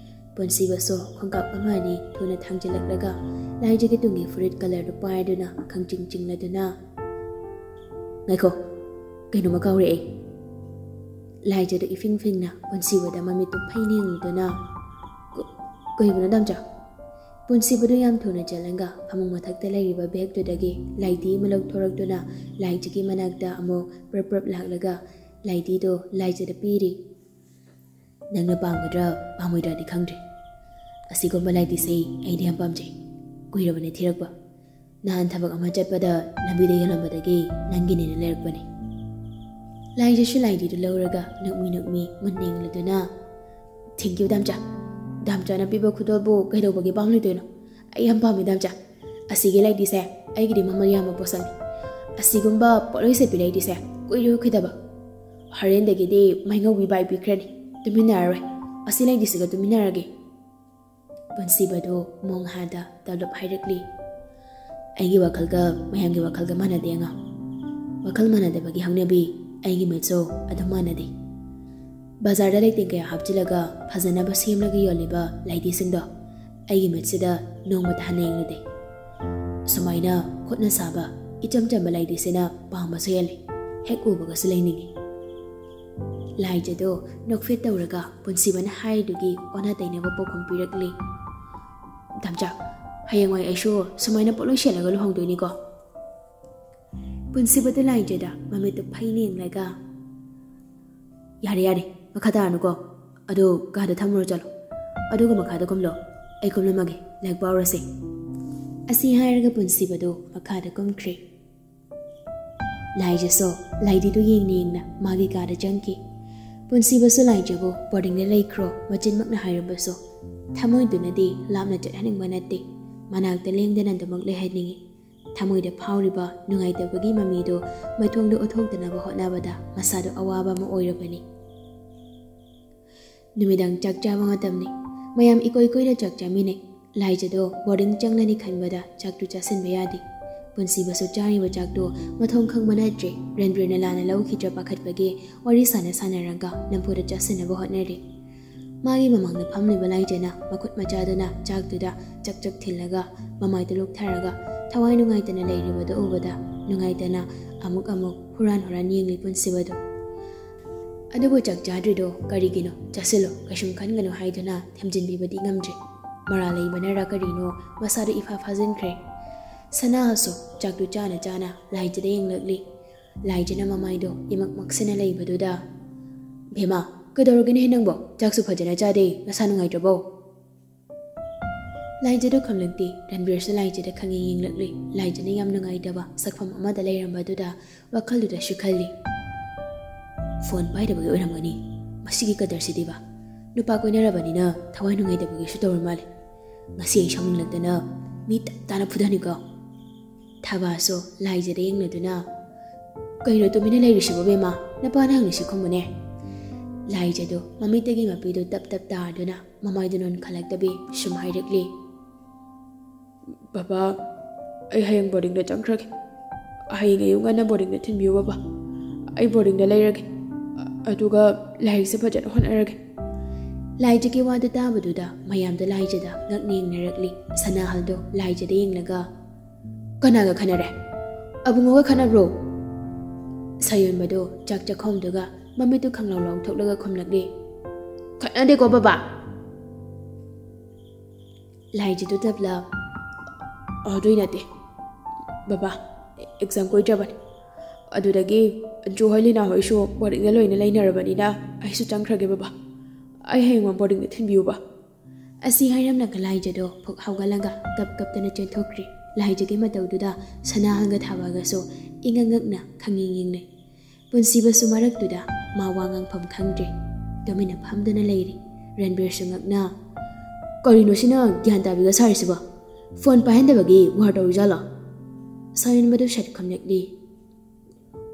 ꯄꯨꯟꯁꯤꯕꯁꯨ ꯈꯣꯡꯀꯥꯞ ꯑꯃ ꯑꯅꯤ ꯊꯨꯅ ꯊꯥꯡꯖꯤꯜꯂꯛꯂꯒ ꯂꯥꯏꯖꯒꯤ ꯇꯨꯡꯒꯤ ꯐꯨꯔꯤꯠ ꯀꯂꯔꯗꯨ ꯄꯥꯏꯗꯨꯅ ꯈꯪꯆꯤꯡ ꯆꯤꯡꯂꯗꯨꯅ, "ꯉꯥꯏꯈꯣ, ꯀꯩꯅꯣꯝꯃ ꯀꯥꯎꯔꯛꯑꯦ꯫" ꯂꯥꯏꯖꯗꯨ ꯏꯐꯤꯡ ꯐꯤꯡꯅ ꯄꯨꯟꯁꯤꯕꯗ ꯃꯃꯤꯠꯇꯨ ꯐꯩꯅ ꯌꯦꯡꯂꯨꯗꯨꯅ, "ꯀ-, ꯀꯩꯕꯨꯅꯣ ꯗꯥꯝꯆꯥ?" ꯄꯨꯟꯁꯤꯕꯗꯨ ꯌꯥꯝ ꯊꯨꯅ ꯆꯦꯜꯂꯒ ꯐꯃꯨꯡ ꯃꯊꯛꯇ ꯂꯩꯔꯤꯕ ꯕꯦꯒꯇꯨꯗꯒꯤ ꯂꯥꯏꯙꯤ ꯑꯃ ꯂꯧꯊꯣꯔꯛꯇꯨꯅ ꯂꯥꯏꯖꯒꯤ ꯃꯅꯥꯛꯇ ꯑꯃꯨꯛ ꯄ꯭ꯔꯞ ꯄ꯭ꯔꯞ ꯂꯥꯛꯂꯒ ꯂꯥꯏꯙꯤꯗꯣ ꯂꯥꯏꯖꯗ ꯄꯤꯔꯤ꯫ "ꯅꯪꯅ ꯄꯥꯝꯒꯗ꯭ꯔꯥ ꯄꯥꯝꯃꯣꯏꯗ꯭ꯔꯥꯗꯤ ꯈꯪꯗ꯭ꯔꯦ꯫ ꯑꯁꯤꯒꯨꯝꯕ ꯂꯥꯏꯙꯤꯁꯦ ꯑꯩꯗꯤ ꯌꯥꯝ ꯄꯥꯝꯖꯩ꯫ ꯀꯨꯏꯔꯕꯅꯦ ꯊꯤꯔꯛꯄ꯫ ꯅꯍꯥꯟ ꯊꯕꯛ ꯑꯃ ꯆꯠꯄꯗ ꯂꯝꯕꯤꯗ ꯌꯣꯜꯂꯝꯕꯗꯒꯤ ꯅꯪꯒꯤꯅꯦꯅ ꯂꯩꯔꯛꯄꯅꯦ꯫" ꯂꯥꯏꯖꯁꯨ ꯂꯥꯏꯙꯤꯗꯨ ꯂꯧꯔꯒ ꯅꯣꯛꯃꯤ ꯅꯣꯛꯃꯤ ꯃꯨꯟꯅ ꯌꯦꯡꯂꯗꯨꯅ, "Thank you, ꯗꯥꯝꯆꯥ꯫ ꯗꯥꯝꯆꯥꯅ ꯄꯤꯕ ꯈꯨꯗꯣꯜꯕꯨ ꯀꯩꯗꯧꯕꯒꯤ ꯄꯥꯝꯂꯣꯏꯗꯣꯏꯅꯣ? ꯑꯩ ꯌꯥꯝ ꯄꯥꯝꯃꯤ, ꯗꯥꯝꯆꯥ꯫ ꯑꯁꯤꯒꯤ ꯂꯩꯗꯤꯁꯦ ꯑꯩꯒꯤꯗꯤ ꯃꯃꯜ ꯌꯥꯝꯕ ꯄꯣꯠꯁꯛꯅꯤ꯫ ꯑꯁꯤꯒꯨꯝꯕ ꯄꯣꯠꯂꯣꯏ ꯁꯦꯠꯄꯤ ꯂꯩꯗꯤꯁꯦ ꯀꯨꯏꯔꯨꯈꯤꯗꯕ꯫ ꯍꯣꯔꯦꯟꯗꯒꯤꯗꯤ ꯃꯩꯉꯧꯕꯤ ꯕꯥꯏ ꯄꯤꯈ꯭ꯔꯅꯤ꯫ ꯇꯨꯃꯤꯟꯅꯔꯔꯣꯏ꯫ ꯑꯁꯤ ꯂꯩꯗꯤꯁꯤꯒ ꯇꯨꯃꯤꯟꯅꯔꯒꯦ꯫" ꯄꯨꯟꯁꯤꯕꯗꯨ ꯃꯣꯡꯍꯥꯗ ꯇꯞꯂꯞ ꯍꯥꯏꯔꯛꯂꯤ꯫ "ꯑꯩꯒꯤ ꯋꯥꯈꯜꯒ ꯃꯌꯥꯝꯒꯤ ꯋꯥꯈꯜꯒ ꯃꯥꯟꯅꯗꯦ ꯑꯉꯥꯡ꯫ ꯋꯥꯈꯜ ꯃꯥꯟꯅꯗꯕꯒꯤ ꯍꯧꯅꯕꯤ ꯑꯩꯒꯤ ꯃꯤꯠꯁꯨ ꯑꯗꯨꯝ ꯃꯥꯟꯅꯗꯦ꯫ ꯕꯖꯥꯔꯗ ꯂꯩꯇꯦꯡ ꯀꯌꯥ ꯍꯥꯞꯆꯤꯜꯂꯒ ꯐꯖꯅꯕ ꯁꯦꯝꯂꯒ ꯌꯣꯜꯂꯤꯕ ꯂꯩꯗꯤꯁꯤꯡꯗꯣ ꯑꯩꯒꯤ ꯃꯤꯠꯁꯤꯗ ꯅꯣꯡꯃꯇ ꯍꯟꯅ ꯌꯦꯡꯂꯨꯗꯦ꯫ ꯁꯨꯃꯥꯏꯅ ꯈꯨꯠꯅ ꯁꯥꯕ ꯏꯆꯝ ꯆꯝꯕ ꯂꯩꯗꯤꯁꯤꯅ ꯄꯥꯝꯕꯁꯨ ꯍꯦꯜꯂꯤ꯫ ꯍꯦꯛ ꯎꯕꯒꯁꯨ ꯂꯩꯅꯤꯡꯉꯤ꯫" ꯂꯥꯏꯖꯗꯣ ꯅꯣꯛꯐꯦꯠ ꯇꯧꯔꯒ ꯄꯨꯟꯁꯤꯕꯅ ꯍꯥꯏꯔꯤꯗꯨꯒꯤ ꯑꯣꯟꯅ ꯇꯩꯅꯕ ꯄꯥꯎꯈꯨꯝ ꯄꯤꯔꯛꯂꯤ꯫ "ꯗꯥꯝꯆꯥ, ꯍꯌꯦꯡꯋꯥꯏ ꯑꯩꯁꯨ ꯁꯨꯃꯥꯏꯅ ꯄꯣꯠꯂꯣꯏ ꯁꯦꯠꯂꯒ ꯂꯨꯍꯣꯡꯗꯣꯏꯅꯤꯀꯣ?" ꯄꯨꯟꯁꯤꯕꯗꯨ ꯂꯥꯏꯖꯗ ꯃꯃꯤꯠꯇꯨ ꯐꯩꯅ ꯌꯦꯡꯂꯒ, "ꯌꯥꯔꯦ, ꯌꯥꯔꯦ, ꯃꯈꯥ ꯇꯥꯔꯅꯨꯀꯣ꯫ ꯑꯗꯨ ꯀꯥꯗ ꯊꯝꯃꯨꯔꯣ ꯆꯠꯂꯣ꯫ ꯑꯗꯨꯒ ꯃꯈꯥꯗ ꯀꯨꯝꯂꯣ꯫ ꯑꯩ ꯀꯨꯝꯂꯝꯃꯒꯦ, ꯂꯥꯏꯔꯤꯛ ꯄꯥꯎꯔꯁꯦ꯫" ꯑꯁꯤ ꯍꯥꯏꯔꯒ ꯄꯨꯟꯁꯤꯕꯗꯨ ꯃꯈꯥꯗ ꯀꯨꯝꯈ꯭ꯔꯦ꯫ ꯂꯥꯏꯖꯁꯨ ꯂꯥꯏꯙꯤꯗꯨ ꯌꯦꯡꯅ ꯌꯦꯡꯅ ꯃꯥꯒꯤ ꯀꯥꯗ ꯆꯪꯈꯤ꯫ ꯄꯨꯟꯁꯤꯕꯁꯨ ꯂꯥꯏꯖꯕꯨ ꯕꯣꯔꯗꯤꯡꯗ ꯂꯩꯈ꯭ꯔꯣ ꯃꯆꯤꯟꯃꯛꯅ ꯍꯥꯏꯔꯕꯁꯨ ꯊꯃꯣꯏꯗꯨꯅꯗꯤ ꯂꯥꯞꯅ ꯆꯠꯍꯟꯅꯤꯡꯕ ꯅꯠꯇꯦ꯫ ꯃꯅꯥꯛꯇ ꯂꯦꯡꯗꯅ ꯑꯗꯨꯃꯛ ꯂꯩꯍꯟꯅꯤꯡꯏ꯫ ꯊꯃꯣꯏꯗ ꯐꯥꯎꯔꯤꯕ ꯅꯨꯡꯉꯥꯏꯇꯕꯒꯤ ꯃꯃꯤꯗꯨ ꯃꯥꯏꯊꯣꯡꯗ ꯎꯠꯊꯣꯛꯇꯅꯕ ꯍꯣꯠꯅꯕꯗ ꯃꯁꯥꯗꯨ ꯑꯋꯥꯕ ꯑꯃ ꯑꯣꯏꯔꯕꯅꯤ꯫ ꯅꯨꯃꯤꯗꯥꯡ ꯆꯥꯛ ꯆꯥꯕ ꯃꯇꯝꯅꯤ꯫ ꯃꯌꯥꯝ ꯏꯀꯣꯏ ꯀꯣꯏꯅ ꯆꯥꯛ ꯆꯥꯃꯤꯟꯅꯩ꯫ ꯂꯥꯏꯖꯗꯣ ꯕꯣꯔꯗꯤꯡ ꯆꯪꯂꯅꯤ ꯈꯟꯕꯗ ꯆꯥꯛꯇꯨ ꯆꯥꯁꯤꯟꯕ ꯌꯥꯗꯦ꯫ ꯄꯨꯟꯁꯤꯕꯁꯨ ꯆꯥꯔꯤꯕ ꯆꯥꯛꯇꯨ ꯃꯊꯣꯡ ꯈꯪꯕ ꯅꯠꯇ꯭ꯔꯦ꯫ ꯔꯦꯟꯗ꯭ꯔꯅ ꯂꯥꯟꯅ ꯂꯧꯈꯤꯗ꯭ꯔꯥ ꯄꯥꯈꯠꯄꯒꯤ ꯋꯥꯔꯤ ꯁꯥꯟꯅ ꯁꯥꯟꯅꯔꯒ ꯅꯝꯐꯨꯗ ꯆꯥꯁꯤꯟꯅꯕ ꯍꯣꯠꯅꯔꯤ꯫ ꯃꯥꯒꯤ ꯃꯃꯥꯡꯗ ꯐꯝꯂꯤꯕ ꯂꯥꯏꯖꯅ ꯃꯈꯨꯠ ꯃꯆꯥꯗꯨꯅ ꯆꯥꯛꯇꯨꯗ ꯆꯛ ꯆꯛ ꯊꯤꯜꯂꯒ ꯃꯃꯥꯏꯗꯨ ꯂꯨꯛꯊꯔꯒ ꯊꯋꯥꯏ ꯅꯨꯡꯉꯥꯏꯇꯅ ꯂꯩꯔꯤꯕꯗꯨ ꯎꯕꯗ ꯅꯨꯡꯉꯥꯏꯇꯅ ꯑꯃꯨꯛ ꯑꯃꯨꯛ ꯍꯨꯔꯥꯟ ꯍꯨꯔꯥꯟ ꯌꯦꯡꯂꯤ ꯄꯨꯟꯁꯤꯕꯗꯨ꯫ ꯑꯗꯨꯕꯨ ꯆꯥꯛ ꯆꯥꯗ꯭ꯔꯤꯗꯣ ꯀꯔꯤꯒꯤꯅꯣ? ꯆꯥꯁꯤꯜꯂꯣ, ꯀꯩꯁꯨꯝ ꯈꯟꯒꯅꯨ ꯍꯥꯏꯗꯨꯅ ꯊꯦꯝꯖꯤꯟꯕꯤꯕꯗꯤ ꯉꯝꯗ꯭ꯔꯦ꯫ ꯃꯔꯥꯜ ꯂꯩꯕꯅꯔ ꯀꯔꯤꯅꯣ ꯃꯁꯥꯗꯨ ꯏꯐꯥ ꯐꯥꯖꯤꯟꯈ꯭ꯔꯦ꯫ ꯁꯅꯥꯍꯜꯁꯨ ꯆꯥꯛꯇꯨ ꯆꯥꯅ ꯆꯥꯅ ꯂꯥꯏꯖꯗ ꯌꯦꯡꯂꯛꯂꯤ꯫ ꯂꯥꯏꯖꯅ ꯃꯃꯥꯏꯗꯣ ꯏꯃꯛ ꯃꯛꯁꯤꯟꯅ ꯂꯩꯕꯗꯨꯗ, "ꯚꯦꯃꯥ, ꯀꯩꯗꯧꯔꯒꯦꯅꯦ ꯅꯪꯕꯣ? ꯆꯥꯛꯁꯨ ꯐꯖꯅ ꯆꯥꯗꯦ, ꯅꯁꯥ ꯅꯨꯡꯉꯥꯏꯇ꯭ꯔꯕꯣ?" ꯂꯥꯏꯖꯗꯣ ꯈꯪꯂꯛꯇꯦ꯫ ꯔꯟꯕꯤꯔꯁꯨ ꯂꯥꯏꯖꯗ ꯈꯪꯌꯦꯡ ꯌꯦꯡꯂꯛꯂꯤ꯫ ꯂꯥꯏꯖꯅ ꯌꯥꯝ ꯅꯨꯡꯉꯥꯏꯇꯕ ꯁꯛꯐꯝ ꯑꯃꯗ ꯂꯩꯔꯝꯕꯗꯨꯗ ꯋꯥꯈꯜꯗꯨꯗꯁꯨ ꯈꯜꯂꯤ, "ꯐꯣꯟ ꯄꯥꯏꯗꯕꯒꯤ ꯑꯣꯏꯔꯝꯒꯅꯤ ꯃꯁꯤꯒꯤ ꯀꯗꯔꯁꯤꯗꯤꯕ꯫ ꯅꯨꯄꯥ ꯀꯣꯏꯅꯔꯕꯅꯤꯅ ꯊꯋꯥꯏ ꯅꯨꯡꯉꯥꯏꯇꯕꯒꯤꯁꯨ ꯇꯧꯔ ꯃꯥꯜꯂꯦ꯫ ꯉꯁꯤ ꯑꯩ ꯁꯥꯎꯅꯤꯡꯂꯛꯇꯅ ꯃꯤ ꯇꯞ ꯇꯥꯅ ꯐꯨꯗꯅꯤꯀꯣ"꯫ ꯊꯥꯕꯥꯁꯨ ꯂꯥꯏꯖꯗ ꯌꯦꯡꯂꯗꯨꯅ, "ꯀꯩꯅꯣ ꯇꯨꯃꯤꯟꯅ ꯂꯩꯔꯤꯁꯤꯕꯣ ꯕꯦꯝꯃ? ꯅꯄꯥꯅ ꯍꯪꯂꯤꯁꯤ ꯈꯨꯝꯃꯨꯅꯦ"꯫ ꯂꯥꯏꯖꯗꯣ ꯃꯃꯤꯠꯇꯒꯤ ꯃꯄꯤꯗꯣ ꯇꯞ ꯇꯞ ꯇꯥꯗꯨꯅ ꯃꯃꯥꯏꯗꯣ ꯅꯣꯟꯈꯠꯂꯛꯇꯕꯤ ꯁꯨꯝ ꯍꯥꯏꯔꯛꯂꯤ, "ꯕꯕꯥ, ꯑꯩ ꯍꯌꯦꯡ ꯕꯣꯔꯗꯤꯡꯗ ꯆꯪꯈ꯭ꯔꯒꯦ꯫ ꯍꯌꯦꯡ ꯑꯌꯨꯛ ꯉꯟꯅ ꯕꯣꯔꯗꯤꯡꯗ ꯊꯤꯟꯕꯤꯌꯨ ꯕꯕꯥ꯫ ꯑꯩ ꯕꯣꯔꯗꯤꯡꯗ ꯂꯩꯔꯒꯦ꯫ ꯑꯗꯨꯒ ꯂꯥꯏꯔꯤꯛꯁꯦ ꯐꯖꯅ ꯍꯣꯠꯅꯔꯒꯦ"꯫ ꯂꯥꯏꯖꯒꯤ ꯋꯥꯗꯨ ꯇꯥꯕꯗꯨꯗ ꯃꯌꯥꯝꯗꯣ ꯂꯥꯏꯖꯗ ꯉꯛꯅ ꯌꯦꯡꯅꯔꯛꯂꯤ꯫ ꯁꯅꯥꯍꯜꯗꯣ ꯂꯥꯏꯖꯗ ꯌꯦꯡꯂꯒ, "ꯀꯅꯥꯒ ꯈꯠꯅꯔꯦ? ꯑꯕꯨꯡꯉꯣꯒ ꯈꯠꯅꯕ꯭ꯔꯣ?" ꯁꯥꯌꯣꯟꯕꯗꯣ ꯆꯥꯛ ꯆꯥꯛꯈꯣꯝꯗꯨꯒ ꯃꯃꯤꯠꯇꯨ ꯈꯪꯂꯥꯎ ꯂꯥꯎꯊꯣꯛꯂꯒ ꯈꯨꯝꯂꯛꯂꯤ, "ꯈꯠꯅꯗꯦꯀꯣ ꯕꯕꯥ"꯫ ꯂꯥꯏꯖꯗꯨ ꯇꯞꯂꯞ, "ꯑꯗꯨꯏ ꯅꯠꯇꯦ ꯕꯕꯥ, ꯑꯦꯛꯖꯥꯝ ꯀꯨꯏꯗ꯭ꯔꯕꯅꯤ꯫ ꯑꯗꯨꯗꯒꯤ ꯑꯟꯖꯨ ꯍꯣꯏ ꯂꯤꯅꯥ ꯍꯣꯏꯁꯨ ꯕꯣꯔꯗꯤꯡꯗ ꯂꯣꯏꯅ ꯂꯩꯅꯔꯕꯅꯤꯅ ꯑꯩꯁꯨ ꯆꯪꯈ꯭ꯔꯒꯦ ꯕꯕꯥ꯫ ꯑꯩ ꯍꯌꯦꯡꯃꯛ ꯕꯣꯔꯗꯤꯡꯗ ꯊꯤꯟꯕꯤꯌꯨꯕ"꯫ ꯑꯁꯤ ꯍꯥꯏꯔꯝꯂꯒ ꯂꯥꯏꯖꯗꯣ ꯐꯨꯛ ꯍꯧꯒꯠꯂꯒ ꯀꯞ ꯀꯞꯇꯅ ꯆꯦꯟꯊꯣꯛꯈ꯭ꯔꯦ꯫ ꯂꯥꯏꯖꯒꯤ ꯃꯇꯧꯗꯨꯗ ꯁꯅꯥꯍꯜꯒ ꯊꯥꯕꯒꯁꯨ ꯏꯉꯛ ꯉꯛꯅ ꯈꯪꯌꯦꯡ ꯌꯦꯡꯅꯩ꯫ ꯄꯨꯟꯁꯤꯕꯁꯨ ꯃꯔꯛꯇꯨꯗ ꯃꯥ ꯋꯥ ꯉꯥꯡꯐꯝ ꯈꯪꯗ꯭ꯔꯦ꯫ ꯇꯨꯃꯤꯟꯅ ꯐꯝꯗꯨꯅ ꯂꯩꯔꯤ꯫ ꯔꯟꯕꯤꯔꯁꯨ ꯉꯛꯅ, "ꯀꯔꯤꯅꯣ ꯁꯤꯅ ꯒ꯭ꯌꯥꯟ ꯇꯥꯕꯤꯒ ꯁꯥꯔꯤꯁꯤꯕꯣ? Phone ꯄꯥꯏꯍꯟꯗꯕꯒꯤ war ꯇꯧꯔꯤꯖꯥꯠꯂꯣ?" ꯁꯥꯌꯣꯟꯕꯗꯨ ꯁꯠ ꯈꯨꯝꯂꯛꯂꯤ,